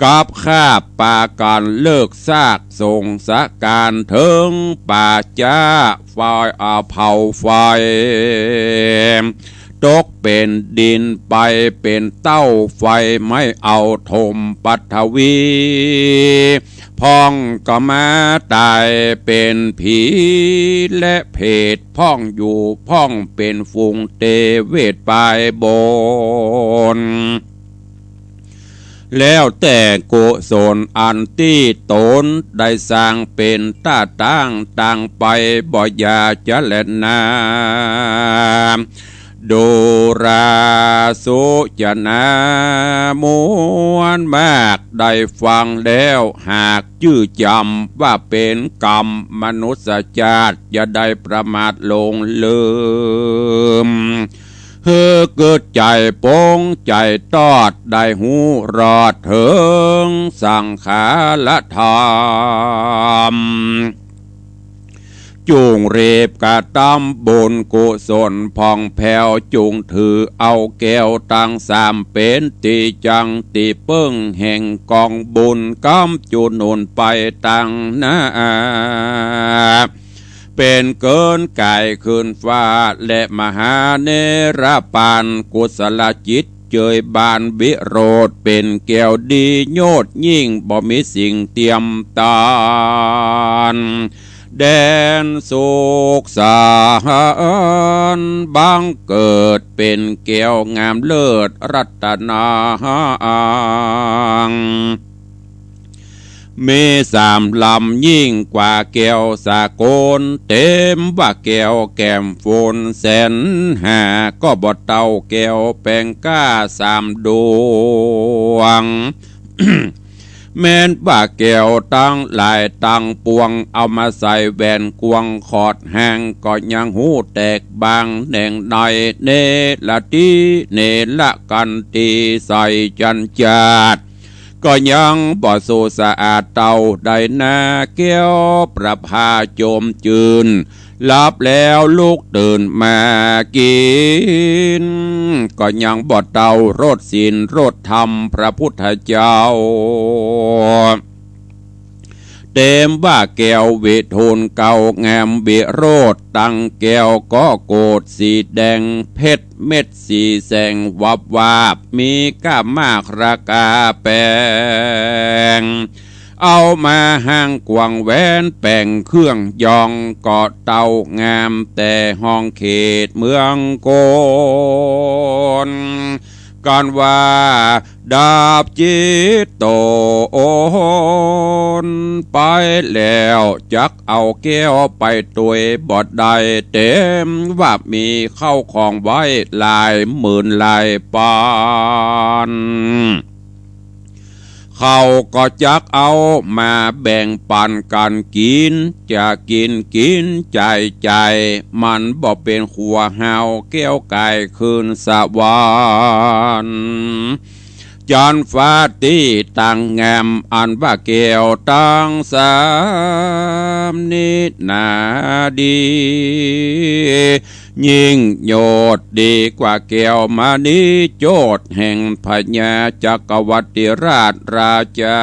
กับคาบปากั๋นเลิกซากส่งสะก๋าน เถิงป่าจ๊าไฟ อ่า เผาไฟ ตกเป๋นดินไปเป๋นเต้า ไฟไหม้เอาถมปัฐวี พ่องก็มาต๋ายเป๋นผีและเปรต พ่องอยู่พ่องเป๋นฝูงเตเวทปายบน แล้วแต่กุศลอันตี้ต๋นได้สร้างเป๋นต้าตั้ง ต่างไปบ่อย่าจะแลนา ดูราโสจนามวลมาก ได้ฟังแล้วหากจื้อจ๋ำ ว่าเป๋นกรรมมนุษยชาติ อย่าได้ประมาทหลงลืม หื้อเกิดใจ๋ปงใจ๋ตอด ได้ฮู้รอดเถิงสังขารธรรม จุ่งรีบกระตำบุญกุศลพ่องแผ้ว จุ่งถือเอาแก้วตังสามเป๋นตี้จั่งตี้เปิ้งแห่งก๋องบุญ กำจุหนุนไปตังหน้า เป๋นเกินก๋ายขึ้นฟ้า และมหาเนรปาน กุศลจิต เจยบานวิโรจน์ เป๋นแก้วดียอดยิ่ง บ่มีสิ่งเตียมต้าน แดนสุขสันต์ บังเกิดเป๋นแก้วงามเลิศรัตนา มีสามลำยิ่งกว่าแก้วสากล เต็มว่าแก้วแก้มฝนแสนหา ก็บ่เต้าแก้วแปงก้าสามดวง แม้นว่าแก้วตังหลายตังปวง เอามาใส่แหวนกวงขอดหาง ก็ยังฮู้แตกบาง แหนงในเนรติเนรกันตีใส่จันจาด ก็ยังบ่สูสะอาดเต้าใดนา แก้วประภาโจมจืน หลับแล้วลุกตื่นมากิ๋น ก็ยังบ่เต้ารสศีลรสธรรมพระพุทธเจ้า เต็มว่าแก้ววิทูลเกล้างามวิโรจน์ ตังแก้วก็โกศสีแดง เพชรเม็ดสีแสงวับวาบ มีก้ามากราคาแปง เอามาหางกวางแหวนแป๋งเครื่องยอง ก็เต้างามแต่ห้องเขตเมืองโกน กันว่าดับจิตตนไปแล้ว จักเอาแก้วไปตวยบ่ได้ เต็มว่ามีเข้าของไว้หลายหมื่นหลายปาน เขาก็จักเอามาแบ่งปันกั๋นกิ๋น จะกิ๋นกิ๋นจ่ายจ่าย มันบ่เป๋นขัวหาวแก้วก๋ายคืนสวรรค์ จันฟ้าตี้ตังงาม อันว่าแก้วตังสามนี้นาดี ยิ่งยอดดีกว่าแก้วมณีโจทย์ แห่งพญาจักรวรรดิราชราชา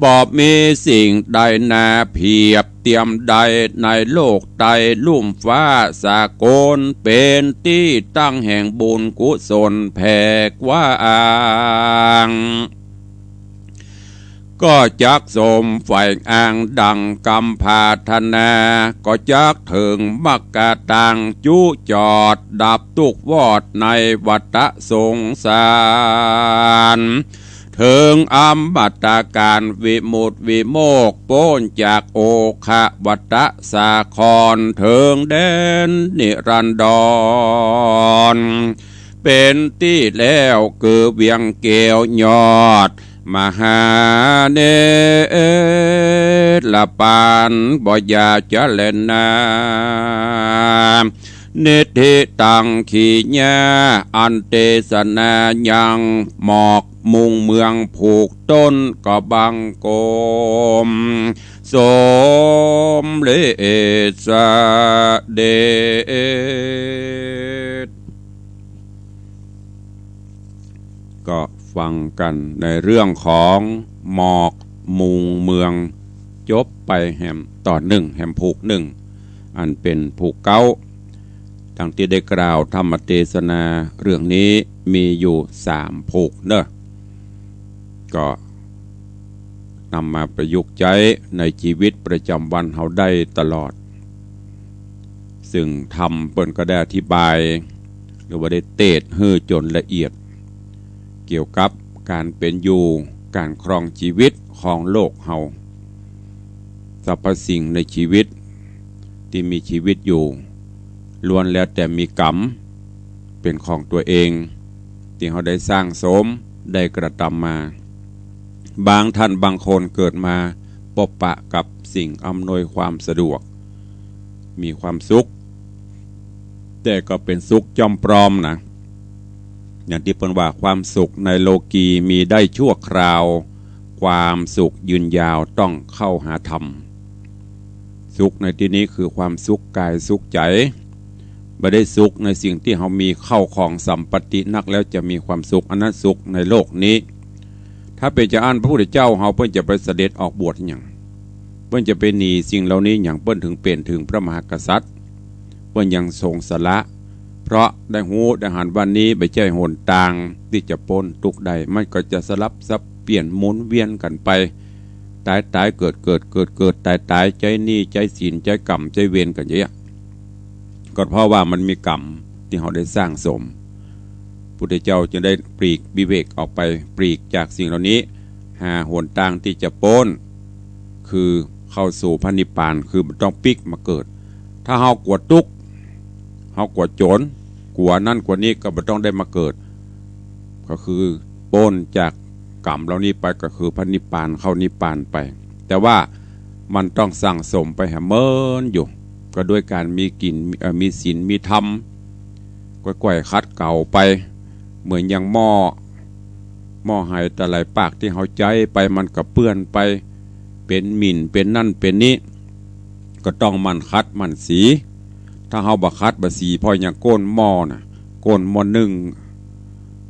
บ่มีสิ่งใดนาเปรียบเตียมได้ในโลกใต้ลุ่มฟ้าสากล เป๋นตี้ตั้งแห่งบุญกุศลแผ่กว้าง ก็จักสมใฝ่อ้างดังกำปรารถนา ก็จักเถิงมรรคตางจุจอด ดับทุกข์วอดในวัฏสงสาร เถิงอมตะการวิมุตติวิโมกข์ ป๊นจากโอฆะวัฏสาคร เถิงแดนนิรันดร เป๋นตี้แล้วคือเวียงแก้วยอดมหาเนรปาน บ่อย่าจะแลนา นิทธิตังขีญา อันเตสนายัง หมอกมุงเมืองผูกต้นก็บังคมสมเร็จเสด็จ ก็ฟังกั๋นในเรื่องของหมอกมุงเมือง จบไปแหมต๋อนนึ่ง แหมผูกนึ่ง อันเป๋นผูกเก๊า ดังตี้ได้กล่าวธรรมเตสนาเรื่องนี้มีอยู่สามผูกเนาะ ก็นำมาประยุกต์ใจ๊ในชีวิตประจำวันเฮาได้ตลอด ซึ่งธรรมเปิ้นก็ได้อธิบาย หรือว่าได้เตสน์หื้อจ๋นละเอียด เกี่ยวกับก๋านเป๋นอยู่ ก๋านครองชีวิตของโลกเฮา สรรพสิ่งในชีวิตตี้มีชีวิตอยู่ ล้วนแล้วแต่มีกรรมเป๋นของตั๋วเอง ตี้เฮาได้สร้างสม ได้กระทำมา บางท่านบางคนเกิดมาปบปะกับสิ่งอำนวยความสะดวก มีความสุข แต่ก็เป๋นสุขจ้อมปลอมนะ อย่างตี้เปิ้นว่า ความสุขในโลกีมีได้ชั่วคราว ความสุขยืนยาวต้องเข้าหาธรรม สุขในตี้นี้คือความสุขก๋ายสุขใจ๋ บ่ได้สุขในสิ่งตี้เฮามีเข้าของสัมปัตตินักแล้วจะมีความสุข อันนั้นสุขในโลกนี้ ถ้าเป๋นจาอั้นพระพุทธเจ้าเฮาเปิ้นจะไปเสด็จออกบวชหยัง เปิ้นจะไปหนีสิ่งเหล่านี้หยัง เปิ้นเถิงเป๋นเถิงพระมหากษัตริย์ เปิ้นยังทรงสละ เพราะได้ฮู้ได้หันว่านี้บ่ใจ้หนตางตี้จะป๊นตุ๊กข์ได้ มันก็จะสลับสับเปลี่ยนหมุนเวียนกั๋นไป ต๋ายต๋ายเกิดเกิด เกิดเกิดต๋ายต๋าย ใจ๊หนี้ใจ๊สิน ใจ๊กรรมใจ๊เวรกั๋นอย่างเนี้ย ก็เพราะว่ามันมีกรรมตี้เฮาได้สร้างสม พุทธเจ้าจึงได้ปลีกวิเวกออกไป ปลีกจากสิ่งเหล่านี้ หาหนตางตี้จะป๊น คือเข้าสู่พระนิพพาน คือบ่ต้องปิ๊กมาเกิด ถ้าเฮากั๋วตุ๊กข์ เฮากั๋วจ๋น กั๋วนั้นกั๋วนี้ ก็บ่ต้องได้มาเกิด ก็คือป๊นจากกรรมเหล่านี้ไป ก็คือพระนิพพาน เข้านิพพานไป แต่ว่ามันต้องสั่งสมไปหาเมินอยู่ ก็ด้วยก๋านมีกิ๋น เอ่อ มีศีล มีธรรม ก้อยๆ ขัดเกลาไป เหมือนอย่างหม้อ หม้อไหตะไหลปากตี้เฮาใจ๊ไป มันก็เปื้อนไป เป๋นหมิ่น เป๋นนั่นเป๋นนี้ ก็ต้องหมั่นขัดหมั่นสี ถ้าเฮาบ่ขัดบ่สี ผ่อยอย่างก้นหม้อน่ะ ก้นหม้อนึ่ง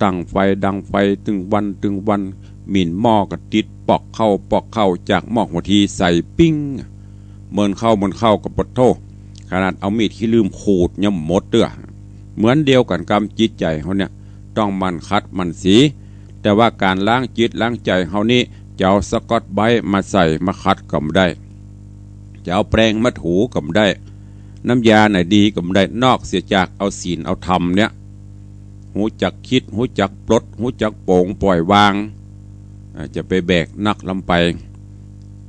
ตั้งไฟดังไฟตึงวันตึงวัน หมิ่นหม้อก็ติดปอกข้าวปอกข้าวจากหม้อหัวทีใส่ปิ้ง เมินข้าวเมินข้าวก็ปะโธ่ ขนาดเอามีดขี้ลื่มขูดยังบ่หมดเตื้อ เหมือนเดียวกั๋นกำจิตใจ๋เฮาเนี่ย ต้องหมั่นขัดหมั่นสี แต่ว่าก๋านล้างจิตล้างใจ๋เฮานี้ จะเอาสกอตไบรท์มาใส่มาขัดก็บ่ได้ จะเอาแปรงมาถูก็บ่ได้ น้ำยาไหนดีก็บ่ได้ นอกเสียจากเอาศีลเอาธรรมเนี่ย ฮู้จักคิด ฮู้จักปลด ฮู้จักป๋งปล่อยวาง อ่า จะไปแบกนักลำไป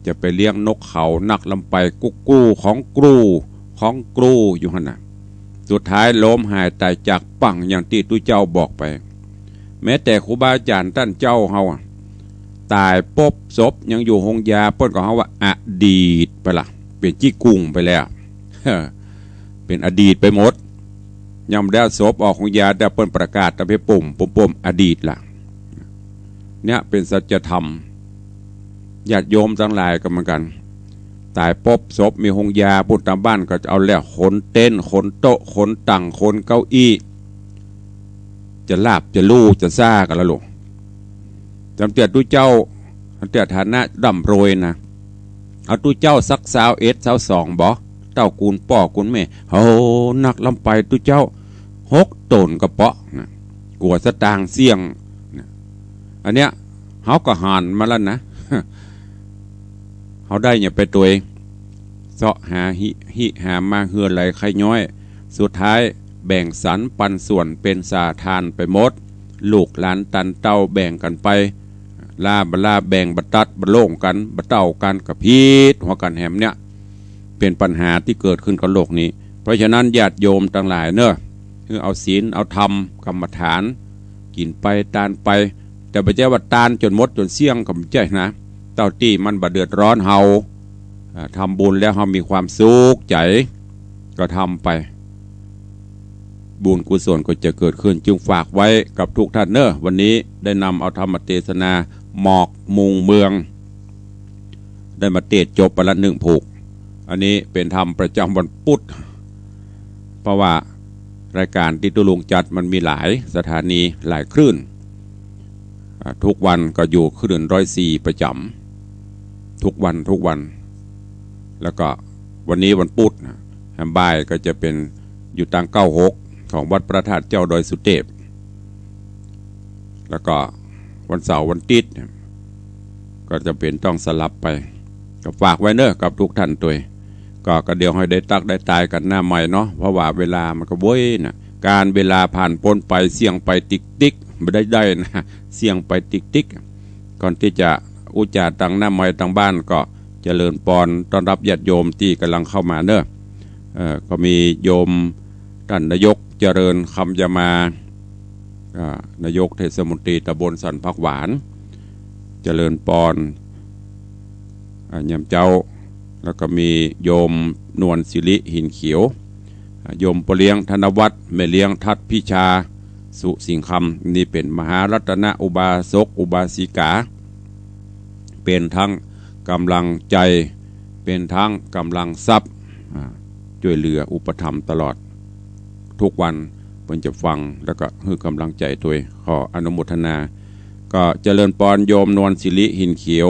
จะไปเลี้ยงนกเขานักลำไป กู้กู้ของกู้ ของกู้อยู่หั้นน่ะ สุดท้ายล้มหายต๋ายจากปังอย่างตี้ตุ๊เจ้าบอกไป แม้แต่ครูบาอาจ๋ารย์ต้านเจ้าเฮาอะ ต๋ายปุ๊บศพยังอยู่โฮงยา เปิ้นก็ฮ้องว่าอดีตไปละ เป๋นจี้กุ่งไปแล้ว เป๋นอดีตไปหมด ยังบ่ได้เอาศพออกโฮงยา แต่เปิ้นประกาศตะเปะปุ่ม ปุ่ม ปุ่ม อดีตละ เนี่ยเป๋นสัจธรรม ญาติโยมตังหลายก็เหมือนกั๋น ต๋ายปุ๊บศพมีโฮงยา ปุ้นต๋ามบ้านก็จะเอาแล้ว ขนเต็นท์ ขนโต๊ะ ขนตั๋ง ขนเก้าอี้ จะลาบจะลู่จะซ่ากั๋นแล้วลูก จำเตี้ยตุ๊เจ้า จำเตี้ยฐานะร่ำรวยนะ เอาตุ๊เจ้าสักซาวเอ็ดซาวสองบ่ เต้ากูลป้อกูลแม่ โห นักลำไปตุ๊เจ้า หกต๋นกระเป๋านะ กั๋วสตางค์เสี้ยงนะ อันเนี้ย เฮาก็หันมาแล้วนะ เฮาได้เนี่ยไปตวย เซาะหาฮิ ฮิหามาเฮือไหลใค่ย้อย สุดท้ายแบ่งสรรปันส่วนเป๋นสาทานไปหมด ลูกหลานตันเต้าแบ่งกั๋นไป ลาบ่ลาแบ่งบ่ตัดบ่โล่งกั๋น บ่เต้ากั๋น ก็ผิดหัวกั๋นแหมเนี่ย เป๋นปัญหาตี้เกิดขึ้นกับโลกนี้ เพราะฉะนั้นญาติโยมตังหลายเน่อ คือเอาศีลเอาธรรมกรรมฐาน กิ๋นไปตานไป แต่บ่ใจ้ว่าตานจ๋นหมดจ๋นเสี้ยงก็บ่ใจ้นะ เต้าตี้มันบ่เดือดร้อนเฮา อ่า ทำบุญแล้วเฮามีความสุขใจ๋ ก็ทำไป บุญกุศลก็จะเกิดขึ้น จึงฝากไว้กับทุกท่านเน่อ วันนี้ได้นำเอาธรรมเทศนาหมอกมุงเมือง ได้มาเตศน์จบไปละหนึ่งผูก อันนี้เป๋นธรรมประจ๋ำวันปุ๊ด เพราะว่ารายก๋านตี้ตุ๊ลุงจัดมันมีหลายสถานี หลายคลื่น อ่า ทุกวันก็อยู่คลื่นร้อยสี่ประจ๋ำ ทุกวัน ทุกวัน แล้วก็วันนี้วันปุ๊ดนะ แหมบ่ายก็จะเป๋นอยู่ตางเก้าหกของวัดพระธาตุเจ้าดอยสุเตพ แล้วก็วันเสาร์วันติ๊ดเนี่ย ก็จะเป๋นต้องสลับไป ก็ฝากไว้เน่อกับทุกท่านตวย ก็ ก็เดี๋ยวหื้อได้ตักได้ตายกั๋นหน้าใหม่เนาะ เพราะว่าเวลามันก็เว้ยน่ะ ก๋าลเวลาผ่านป๊นไป เสี้ยงไปติ๊กติ๊ก บ่ได้ได้นะ เสี้ยงไปติ๊กติ๊ก ก่อนตี้จะอู้จ๋าตังหน้าใหม่ตังบ้านก็เจริญปอนต้อนรับญาติโยมตี้ก่ำลังเข้ามาเน่อ เอ่อ ก็มีโยมต้านนายกเจริญคำยามา อ่า นายกเทศมนตรีตำบลสันผักหวาน เจริญปอน อ่า ยามเจ๊า แล้วก็มีโยมนวลสิริหินเขียว อ่า โยมป้อเลี้ยงธนวัฒน์ แม่เลี้ยงทัดพิชา สุสิงห์คำ นี่เป๋นมหารัตนอุบาสกอุบาสิกา เป๋นตึงก๋ำลังใจ๋ เป๋นตึงก๋ำลังทรัพย์ อ่า จ้วยเหลืออุปถัมภ์ตลอด ทุกวันเปิ้นจะฟัง แล้วก็หื้อก๋ำลังใจ๋ตวย ขออนุโมทนา ก็เจริญปอนโยมนวลสิริหินเขียว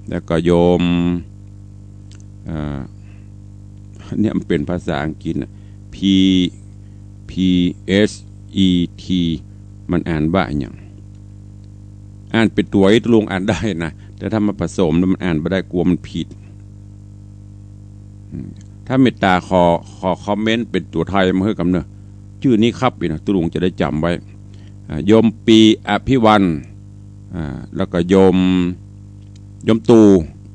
แล้วก็โยม เอ่อ เนี่ยมันเป๋นภาษาอังกฤษน่ะ พี P H E T มันอ่านว่าอะหยัง อ่านเป๋นตั๋วอี้ตุ๊ลุงอ่านได้นะ แต่ถ้ามาผสมแล้วมันอ่านบ่ได้ กั๋วมันผิด อืม ถ้าเมตต๋าขอ ขอคอมเมนต์เป๋นตั๋วไทยมาหื้อกำเน่อ จื้อนี้ครับ อี้นะ ตุ๊ลุงจะได้จ๋ำไว้ อ่า โยมปี อภิวัน อ่า แล้วก็โยม โยมตู่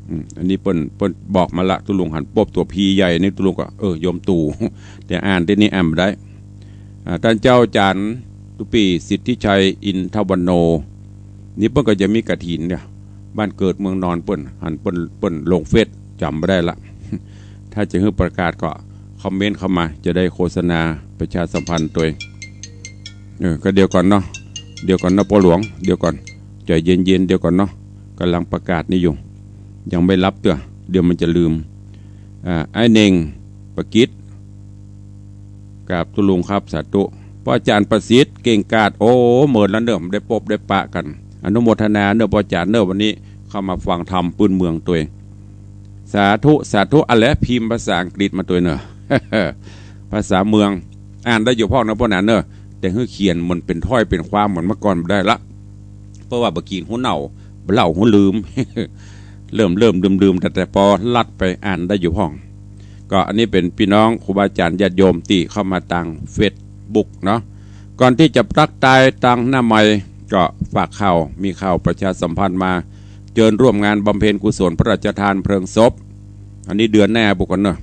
อืม อันนี้เปิ้น เปิ้นบอกมาละ ตุ๊ลุงหันปบตั๋ว P ใหญ่นี่ ตุ๊ลุงก็ เออ โยมตู่ แต่อ่านตี้นี่อ่านบ่ได้ อ่า ต้านเจ้าจ๋ารย์ตุปี สิทธิชัย อินทวันโน นี่เปิ้นก็จะมีกฐินเนี่ย บ้านเกิดเมืองนอนเปิ้น หันเปิ้น เปิ้นลงเฟซ จ๋ำบ่ได้ละ ถ้าจะหื้อประกาศก็คอมเมนต์เข้ามา จะได้โฆษณาประชาสัมพันธ์ตวย เออ ก็เดี๋ยวก่อนเนาะ เดี๋ยวก่อนเนาะป้อหลวง เดี๋ยวก่อน ใจ๋เย็นๆ เดี๋ยวก่อนเนาะ ก่ำลังประกาศนี่อยู่ ยังไม่รับเตื้อ เดี๋ยวมันจะลืม อ่า อ้ายเน่ง ประกิต กราบตุ๊ลุงครับ สาธุ ป้อจ๋ารย์ประสิทธิ์ เก่งกาจ โอ้ เมินแล้วเน่อ ได้ปบได้ปะกั๋น อนุโมทนาเน่อป้อจ๋ารย์เน่อ วันนี้เข้ามาฟังธรรมปื้นเมืองตวย สาธุ สาธุ อันแหละพิมพ์ภาษาอังกฤษมาตวยเน่อ ภาษาเมือง อ่านได้อยู่พ่องเน่อป้อหนานเน่อ แต่หื้อเขียนเหมือนเป๋นถ้อยเป๋นความเหมือนเมื่อก่อนบ่ได้ละ เพราะว่าบ่ากิ๋นหูเหน่า บ่าเล่าหูลืม เริ่มเริ่มลืมๆ แต่ แต่ปอลัดไปอ่านได้อยู่พ่อง ก็อันนี้เป๋นปี้น้องครูบาอาจ๋ารย์ญาติโยมตี้เข้ามาตางเฟซบุ๊กเนาะ ก่อนตี้จะปลั๊กตายตางหน้าไมค์ ก็ฝากข่าว มีข่าวประชาสัมพันธ์มา เจิญร่วมงานบำเพ็ญกุศลพระราชทานเพลิงศพ อันนี้เดือนหน้าปุ้นก่อเน่อ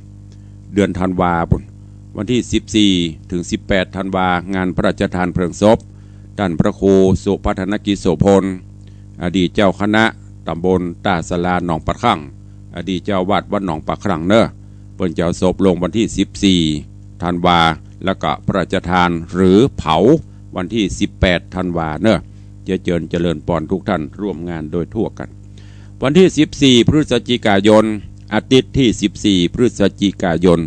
เดือนธันวาปุ้น วันตี้สิบสี่ถึงสิบแปดธันวา งานพระราชทานเพลิงศพ ต้านพระครูสุพัฒนกิจโสภณ อดีตเจ้าคณะตำบลต้าสาราหนองปากคลั่ง อดีตเจ้าอาวาสวัดหนองปากคลั่งเน่อ เปิ้นจะเอาศพลงวันตี้สิบสี่ธันวา แล้วก็พระราชทานหรือเผาวันตี้สิบแปดธันวาเน่อ จะเจิญเจริญปอนทุกท่านร่วมงานโดยทั่วกั๋น วันตี้สิบสี่พฤศจิกายน อาทิตย์ตี้สิบสี่พฤศจิกายน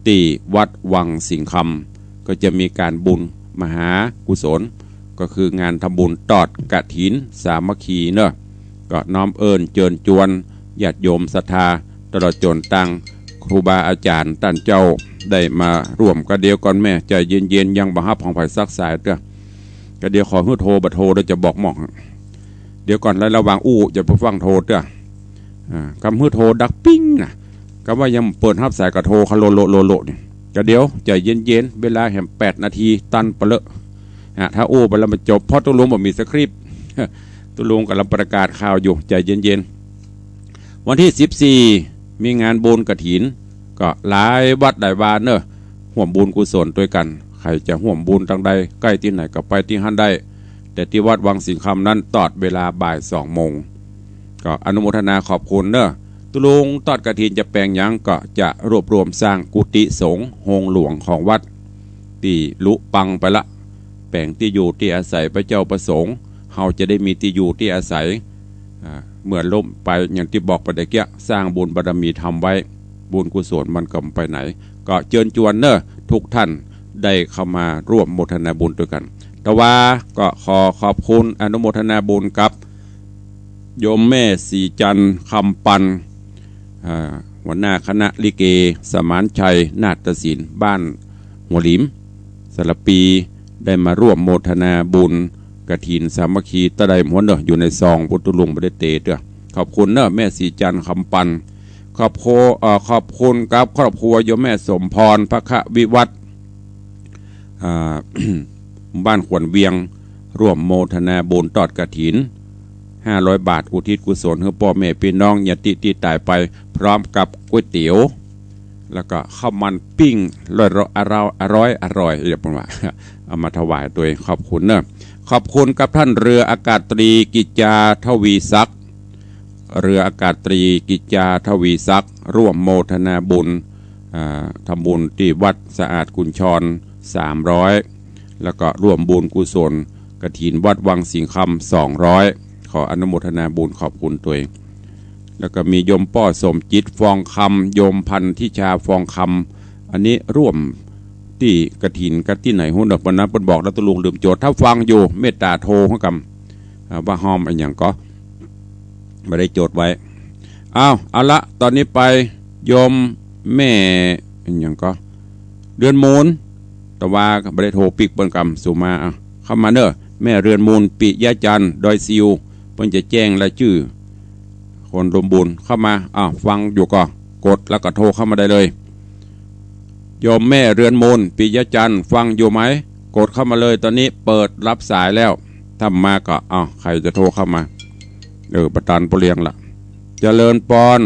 ตี้วัดวังสิงห์คำ ก็จะมีก๋านบุญมหากุศล ก็คืองานทำบุญตอดกฐินสามัคคีเน่อ ก็น้อมเอิ้นเจิญจวนญาติโยมศรัทธา ตลอดจ๋นตางครูบาอาจ๋ารย์ต้านเจ้าได้มาร่วม ก็เดี๋ยวก่อนแม่ ใจ๋เย็นๆ ยังบ่ฮับของใผสักสายเตื้อ ก็เดี๋ยวขอหื้อโทร บ่โทรเดี๋ยวจะบอกหมอก เดี๋ยวก่อน ระหว่างอู้จะไปฟั่งโทรเตื้อ อ่า กำหื้อโทรดังปิ๊งนะ กำว่ายังเปิดฮับสายก็โทรเข้าโลโลโลโลนี่ ก็เดี๋ยวใจ๋เย็นๆ เวลาแหมแปดนาทีตันไปเลอะ อ่ะ ถ้าอู้ไปแล้วมันจบ เพราะตุ๊ลุงบ่มีสคริปต์ ตุ๊ลุงก่ำลังประกาศข่าวอยู่ ใจ๋เย็นๆ วันตี้สิบสี่มีงานบุญกฐิน ก็หลายวัดหลายวาเน่อ ฮ่วมบุญกุศลตวยกั๋น ใผจะฮ่วมบุญตางใด ใก้ตี้ไหนก็ไปตี้หั้นได้ แต่ตี้วัดวังสิงห์คำนั้นตอดเวลาบ่ายสองโมง ก็อนุโมทนาขอบคุณเน่อ ตุ๊ลุงตอดกฐินจะแป๋งหยัง ก็จะรวบรวมสร้างกุฏิสงฆ์โฮงหลวงของวัด ตี้ลุปังไปละ แป๋งตี้อยู่ตี้อาศัยพระเจ้าพระสงฆ์ เฮาจะได้มีตี้อยู่ตี้อาศัย อ่า เมื่อล้มไปอย่างตี้บอกไปตะเกียะ สร้างบุญบารมีธรรมไว้ บุญกุศลมันก็บ่ไปไหน ก็เจิญจวนเน่อ ทุกท่านได้เข้ามาร่วมโมทนาบุญตวยกั๋น แต่ว่าก็ขอขอบคุณอนุโมทนาบุญกับ โยมแม่ศรีจันทร์ คำปัน อ่า หัวหน้าคณะลิเกสมานชัยนาฏศิลป์ บ้านหัวหลิม สารภี ได้มาร่วมโมทนาบุญกฐินสามัคคี ตะไดหัวเน่อ อยู่ในซอง ตุ๊ลุงบ่ได้เตะเตื้อ ขอบคุณเน่อ แม่ศรีจันทร์ คำปัน ขอบคุณ เอ่อ ขอบคุณกับครอบครัวโยมแม่สมพร พระควิวัฒน์ อ่า บ้านขวัญเวียง ร่วมโมทนาบุญตอดกฐิน ห้าร้อยบาท อุทิศกุศลหื้อป้อแม่ปี้น้องญาติตี้ต๋ายไป พร้อมกับก๋วยเตี๋ยว แล้วก็ข้าวมันปิ้ง ร่อยๆ อร่อยๆ อร่อยๆ เรียกว่า เอามาถวายตวย ขอบคุณเน่อ ขอบคุณกับท่านเรืออากาศตรีกิจจาทวีศักดิ์ เรืออากาศตรีกิจจาทวีศักดิ์ ร่วมโมทนาบุญ อ่า ทำบุญตี้วัดสะอาดกุญชร สามร้อย แล้วก็ร่วมบุญกุศลกฐินวัดวังสิงห์คำ สองร้อย ขออนุโมทนาบุญขอบคุณตวย แล้วก็มีโยมป้อสมจิต ฟองคำ โยมพันธิชา ฟองคำ อันนี้ร่วมตี้กฐินกั๋นตี้ไหนฮู้เน่อ วันนั้นเปิ้นบอกแล้วตุ๊ลุงลืมโจทย์ ถ้าฟังอยู่เมตต๋าโทรหื้อกำ อ่า ว่าฮ้อมอะหยังก็ บ่ได้โจทย์ไว้ อ้าว เอาละ ต๋อนนี้ไป โยมแม่อะหยังก็ เดือนมูล ตะวาบ่ได้โทรปิ๊กเปิ้นกำ สูมา อ่ะ เข้ามาเน่อ แม่เรือนมูล ปิยะจันทร์ ดอยซิว เปิ้นจะแจ้งรายจื้อคนร่วมบุญเข้ามา อ่ะ ฟังอยู่ก่อ กดแล้วก็โทรเข้ามาได้เลย โยมแม่เรือนมูล ปิยะจันทร์ ฟังอยู่ไหม กดเข้ามาเลย ตอนนี้เปิดรับสายแล้ว ถ้ามาก็ อ้าว ใครจะโทรเข้ามา เออ ประธานป้อเลี้ยงละ เจริญปอน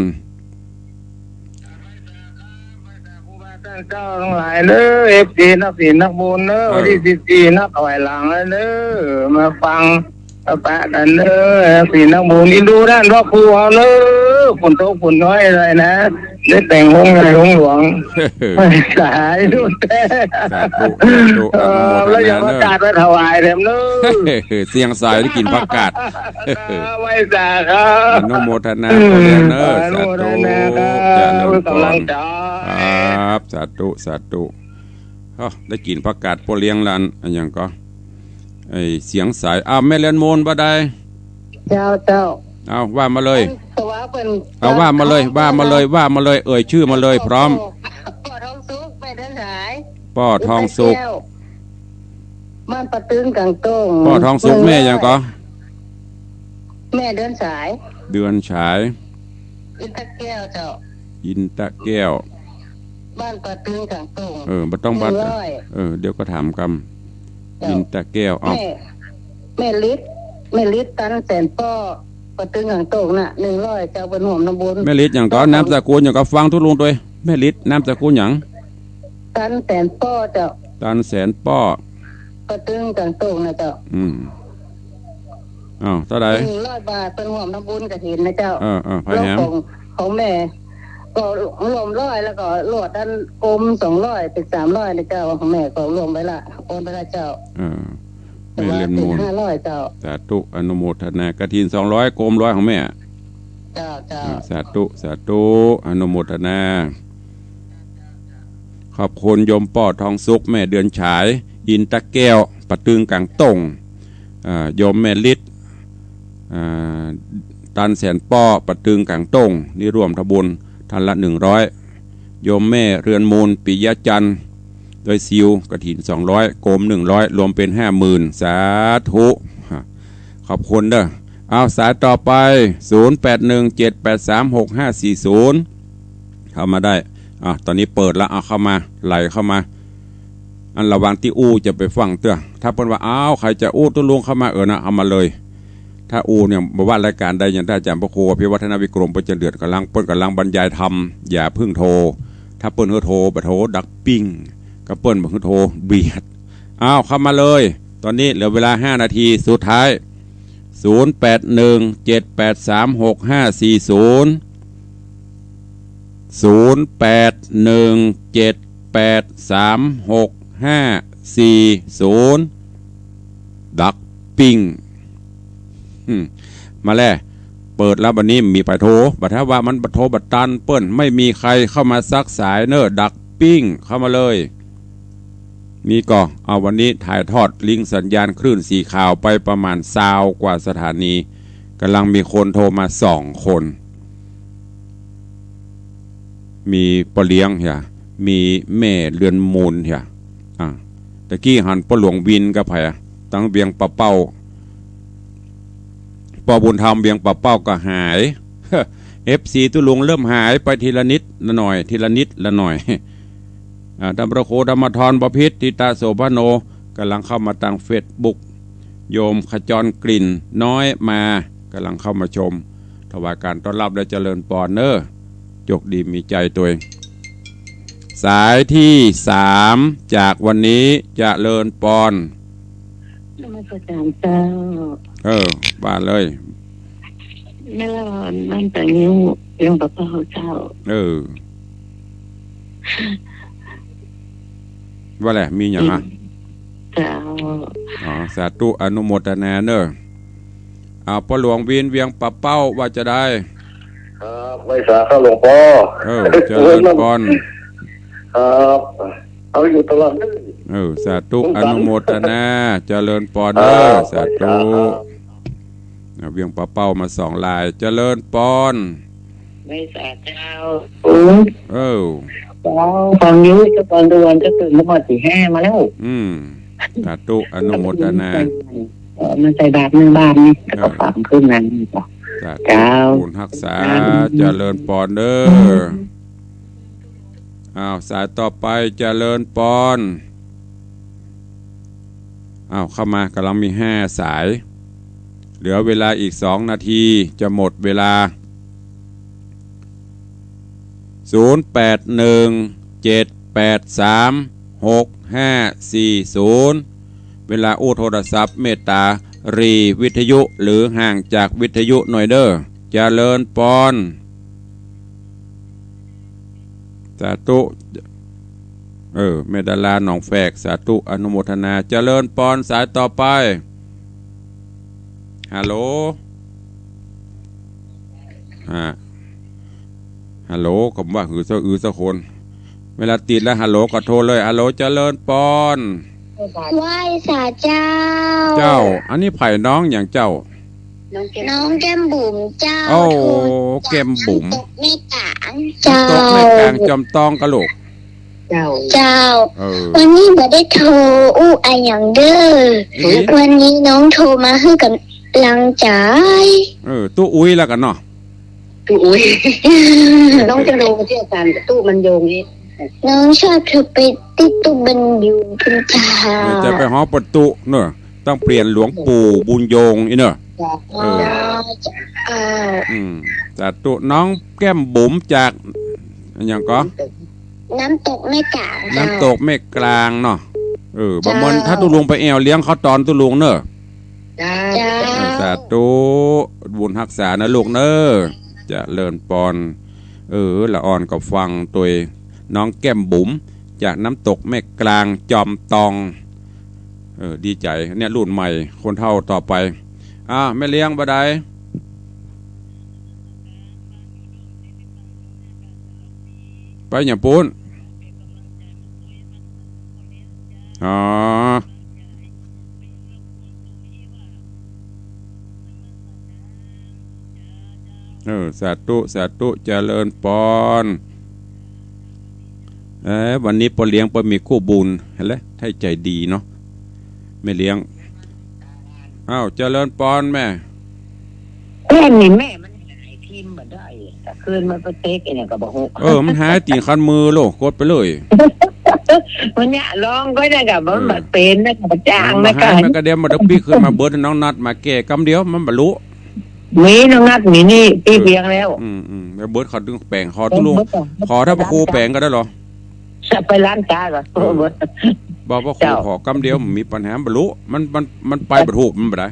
ครูบาอาจารย์เจ้าตังหลายเด้อ เอฟซี นักศีลนักบุญเด้อ เออ วันตี้สิบสี่นับถอยหลังแล้วเด้อ มาฟัง มาปะกั๋นเด้อ นักศีลนักบุญ อินดูด้านพระครูเฮาเด้อ ฝนตกฝนน้อยเลยนะ ได้แต่งองค์ใหญ่องค์หลวง สาธุ สาธุ สาธุ เออ อนุโมทนา แล้วยังประกาศไปถวายแถมเด้อ เสียงสายได้กิ๋นผักกาด ไหว้สาครับ อนุโมทนาป้อเลี้ยงเน่อ อนุโมทนาครับ สาธุ เจริญปอน กำลังใจ ครับ สาธุ สาธุ อ้าว ได้กิ๋นผักกาดป้อเลี้ยงละอัน อันหยังก่อ ไอ้เสียงสาย อ้าว แม่เรือนมูลบ่ได้ เจ้า เจ้า เอาว่ามาเลย แต่ว่าเปิ้น เอาว่ามาเลย ว่ามาเลย ว่ามาเลย เอ่ยชื่อมาเลย พร้อม ป้อทองสุข แม่เดือนฉาย ป้อทองสุข บ้านป่าตึงก๋างโต่ง ป้อทองสุข แม่หยังก่อ แม่เดือนฉาย เดือนฉาย อินตะแก้วเจ้า อินตะแก้ว บ้านป่าตึงก๋างโต่ง เออ บ่ต้องบ้าน หนึ่งร้อย เออ เดี๋ยวก็ถามกำ เจ้า อินตะแก้ว เอา แม่ แม่ฤทธิ์ แม่ฤทธิ์ ตันแสนป้อ ป่าตึงก๋างโต่งน่ะ หนึ่งร้อย เจ้า เปิ้นฮ่วมทำบุญ แม่ฤทธิ์หยังก่อ นามสกุลหยังก่อ ฟังตุ๊ลุงตวย แม่ฤทธิ์ นามสกุลหยัง ตันแสนป้อเจ้า ตันแสนป้อ ป่าตึงก๋างโต่งน่ะเจ้า อืม อ้าว เต้าใด หนึ่งร้อยบาท เปิ้นฮ่วมทำบุญกฐินนะเจ้า เออ เออ ไผแหม แล้วของ ของแม่ ก็รวมร้อย แล้วก็ลวดอันกรมสองร้อย เป๋นสามร้อยนะเจ้า ของแม่ก็รวมไว้ละ โอนไปละเจ้า เออ แม่เรือนมูล ห้าร้อยเจ้า สาธุ อนุโมทนา กฐินสองร้อย กรมร้อยของแม่ เจ้า เจ้า อ่า สาธุ สาธุ อนุโมทนา ขอบคุณโยมป้อทองสุข แม่เดือนฉาย อินตะแก้ว ป่าตึงก๋างโต่ง อ่า โยมแม่ฤทธิ์ อ่า ตันแสนป้อ ป่าตึงก๋างโต่ง นี่ร่วมทำบุญท่านละหนึ่งร้อย โยมแม่เรือนมูล ปิยะจันทร์ ดอยซิว กฐินสองร้อย กรมหนึ่งร้อย รวมเป๋นห้าหมื่น สาธุ ขอบคุณเด้อ เอา สายต่อไป ศูนย์แปดหนึ่งเจ็ดแปดสามหกห้าสี่ศูนย์ เข้ามาได้ อ่ะ ตอนนี้เปิดละ เอาเข้ามา ไหลเข้ามา อันระหว่างตี้อู้จะไปฟังเตื้อ ถ้าเปิ้นว่า อ้าว ใผจะอู้ตุ๊ลุงเข้ามา เออนะ เอามาเลย ถ้าอู้เนี่ย บ่ว่ารายก๋านใด อย่างต้านอาจ๋ารย์พระครูอภิวัฒนวิกรม เปิ้นจะเดือดก๋ำลัง เปิ้นก๋ำลังบรรยายธรรม อย่าเพิ่งโทร ถ้าเปิ้นหื้อโทร บ่โทรดักปิ้ง ก็เปิ้นบ่หื้อโทรเบียด อ้าว เข้ามาเลย ตอนนี้เหลือเวลาห้านาทีสุดท้าย ศูนย์แปดหนึ่งเจ็ดแปดสามหกห้าสี่ศูนย์ ศูนย์แปดหนึ่งเจ็ดแปดสามหกห้าสี่ศูนย์ ดักปิ้ง อืม มาแล้ว เปิดแล้วบัดนี้มีใผโทร บ่ถ้าว่ามันบ่โทรบ่ตัน เปิ้นไม่มีใครเข้ามาซักสายเน่อ ดักปิ้ง เข้ามาเลย มีก่อ เอา วันนี้ถ่ายทอดลิงก์สัญญาณคลื่นสีขาวไปประมาณซาวกว่าสถานี ก๋ำลังมีคนโทรมาสองคน มีป้อเลี้ยงเหีย มีแม่เรือนมูลเหีย อ่า ตะกี้หันป้อหลวงวินกับใผอะ ตังเวียงป่าเป้า ป้อบุญธรรมเวียงป่าเป้าก็หาย เอฟซีตุ๊ลุงเริ่มหายไปทีละนิดละหน่อย ทีละนิดละหน่อย อ่า ต้านพระครูธรรมธร บพิตร ทิตาโสภโณ ก๋ำลังเข้ามาตางเฟซบุ๊ก โยมขจรกลิ่นน้อยมา ก๋ำลังเข้ามาชม ถวายก๋านต้อนรับและเจริญปอนเน่อ โจคดีมีชัยตวย สายตี้สามจากวันนี้ เจริญปอน นมัสก๋านเจ้า เออ ว่าเลย แม่ละอ่อน บ้านป่างิ้ว เวียงป่าเป้าเจ้า เออ ว่าแหละ มีหยังอะ เจ้า อ๋อ สาธุ อนุโมทนาเน่อ อ่า ป้อหลวงวิน เวียงป่าเป้า ว่าจาใด ครับ ไหว้สาครับหลวงป้อ เออ เจริญปอน ครับ เอาอยู่ตลอด เออ สาธุ อนุโมทนา เจริญปอนเน่อ ครับ สาธุ ไหว้สาครับ อ่า เวียงป่าเป้ามาสองลาย เจริญปอน ไหว้สาเจ้า เออ เจ้า ฟังอยู่ เจ้า ฟังดูวัน เจ้า ตื่นมาหมดตีห้ามาแล้ว อืม สาธุ อนุโมทนา เออ มาใส่บาตรในบ้านนี่ แล้วก็ เออ ฟังคืนนั้น สาธุ เจ้า บุญฮักษา เจริญปอนเด้อ อ้าว สายต่อไป เจริญปอน อ้าว เข้ามา กำลังมีห้าสาย เหลือเวลาอีกสองนาที จะหมดเวลา ศูนย์แปดหนึ่ง เจ็ดแปดสาม หกห้าสี่ศูนย์ เวลาอู้โทรศัพท์ เมตตาหลีวิทยุ หรือห่างจากวิทยุหน่อยเด้อ เจริญปอน สาธุ เออ แม่ดาราหนองแฝก สาธุ อนุโมทนา เจริญปอน สายต่อไป ฮัลโหล ฮะ ฮัลโหล กำว่าหือซะ อือซะคน เวลาติดแล้ว ฮัลโหล ก็โทรเลย ฮัลโหล เจริญปอน ไหว้สาเจ้า เจ้า อันนี้ใผน้องหยังเจ้า น้องแก้ม น้องแก้มบุ๋มเจ้า โอ้ โทรจาก แก้มบุ๋ม น้ำตกแม่กลาง น้ำตกแม่กลาง เจ้า จอมตองกะลูก เจ้า เจ้า เออ วันนี้บ่ได้โทรอู้อะหยังเด้อ อี๋ วันนี้น้องโทรมาหื้อกำลังใจ๋ เออ ตุ๊อุ๊ยแล้วกั๋นเนาะ ตุ๊อุ๊ย น้องจะโทรมาเที่ยวกั๋น ตุ๊มันโยงนี่ น้องชอบโทรไปตี้ตุ๊บรรยูพุ้นเจ้า เออ จะไปฮ้องปะตุ๊เนาะ ต้องเปลี่ยนหลวงปู่บุญโยงอี้เนาะ เจ้า เออ เจ้า อืม สาธุ น้องแก้มบุ๋มจาก อะหยังก่อ น้ำตกแม่กลางเจ้า น้ำตกแม่กลางเนาะ เออ บ่าเมิน เจ้า ถ้าตุ๊ลุงไปแอ่วเลี้ยงข้าวตอนตุ๊ลุงเนาะ เจ้า เจ้า เออ สาธุ บุญฮักษานะลูกเนาะ เจริญปอน เออ ละอ่อนก็ฟังตวย น้องแก้มบุ๋ม จากน้ำตกแม่กลางจอมตอง เออ ดีใจ๋ เนี่ย รุ่นใหม่ คนเฒ่าต่อไป อ่า แม่เลี้ยงบ่าใด ไปหยังปู๊น อ๋อ เออ สาธุ สาธุ เจริญปอน เออ วันนี้ป้อเลี้ยงป้อมีกู้บุญ หันแหละ ไท้ใจ๋ดีเนาะ แม่เลี้ยง อ้าว เจริญปอนแม่ แม่นี่แม่มันหายทิ่มบ่ได้ แต่คืนมันไปเต๊กไอ้เนี่ยก็บ่ฮู้ เออ มันหายตี๋นคันมือโลก กดไปเลย มันเนี่ยลองก็ได้ก็บ่ เออ มันเป๋นนะ ก็บ่จ้างนะ มันหาย ก็ มันก็เดี๋ยวมันต้องปิ๊กขึ้นมาเบิด น้องนัดมาแก้กำเดียว มันบ่ฮู้ มีน้องนัดมีนี่ปิ๊กเลี้ยงแล้ว อืม อืม แล้วเบิดเขาดึงแป๋ง ขอตุ๊ลุง เบิดก่อน ขอถ้าพระครูแป๋งก็ได้เหรอ จะไปร้านตาก่อน เออ เบิด บอกพระครู เจ้า ขอกำเดียว มีปัญหาบ่ฮู้ มัน มัน มันไปบ่ถูก มันบ่ได้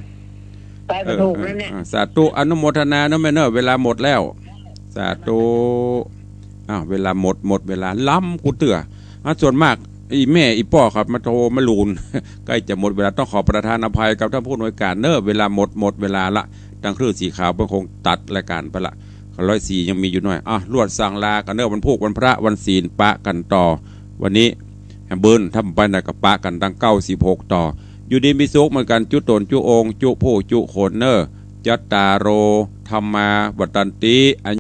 ไปบ่ถูก เออ นั่นแหละ เออ สาธุ อนุโมทนาเนาะแม่เนาะ เวลาหมดแล้ว สาธุ อ้าว เวลาหมด หมดเวลา ล้ำกูเตื้อ อ่ะ ส่วนมาก อี่แม่อี่ป้อครับ มาโทรมาลูน ใก้จะหมดเวลา ต้องขอประทานอภัยกับท่านผู้อำนวยการเนาะ เวลาหมด หมดเวลาละ ตางคลื่นสีขาวเปิ้นคงตัดรายก๋านไปละ ร้อยสี่ยังมีอยู่หน้อย อ่ะ ลวดสั่งลากั๋นเนาะ วันพูก วันพระ วันศีล ปะกั๋นต่อ วันนี้ แหมเบิ่น ถ้าบ่ไปไหนก็ปะกั๋นตางเก้าสิบหกต่อ อยู่ดีมีสุขเหมือนกั๋น จุ๊ต๋น จุ๊องค์ จุ๊ผู้ จุ๊คนเนาะ จัตตาโร ธัมมา วัฑฒันติ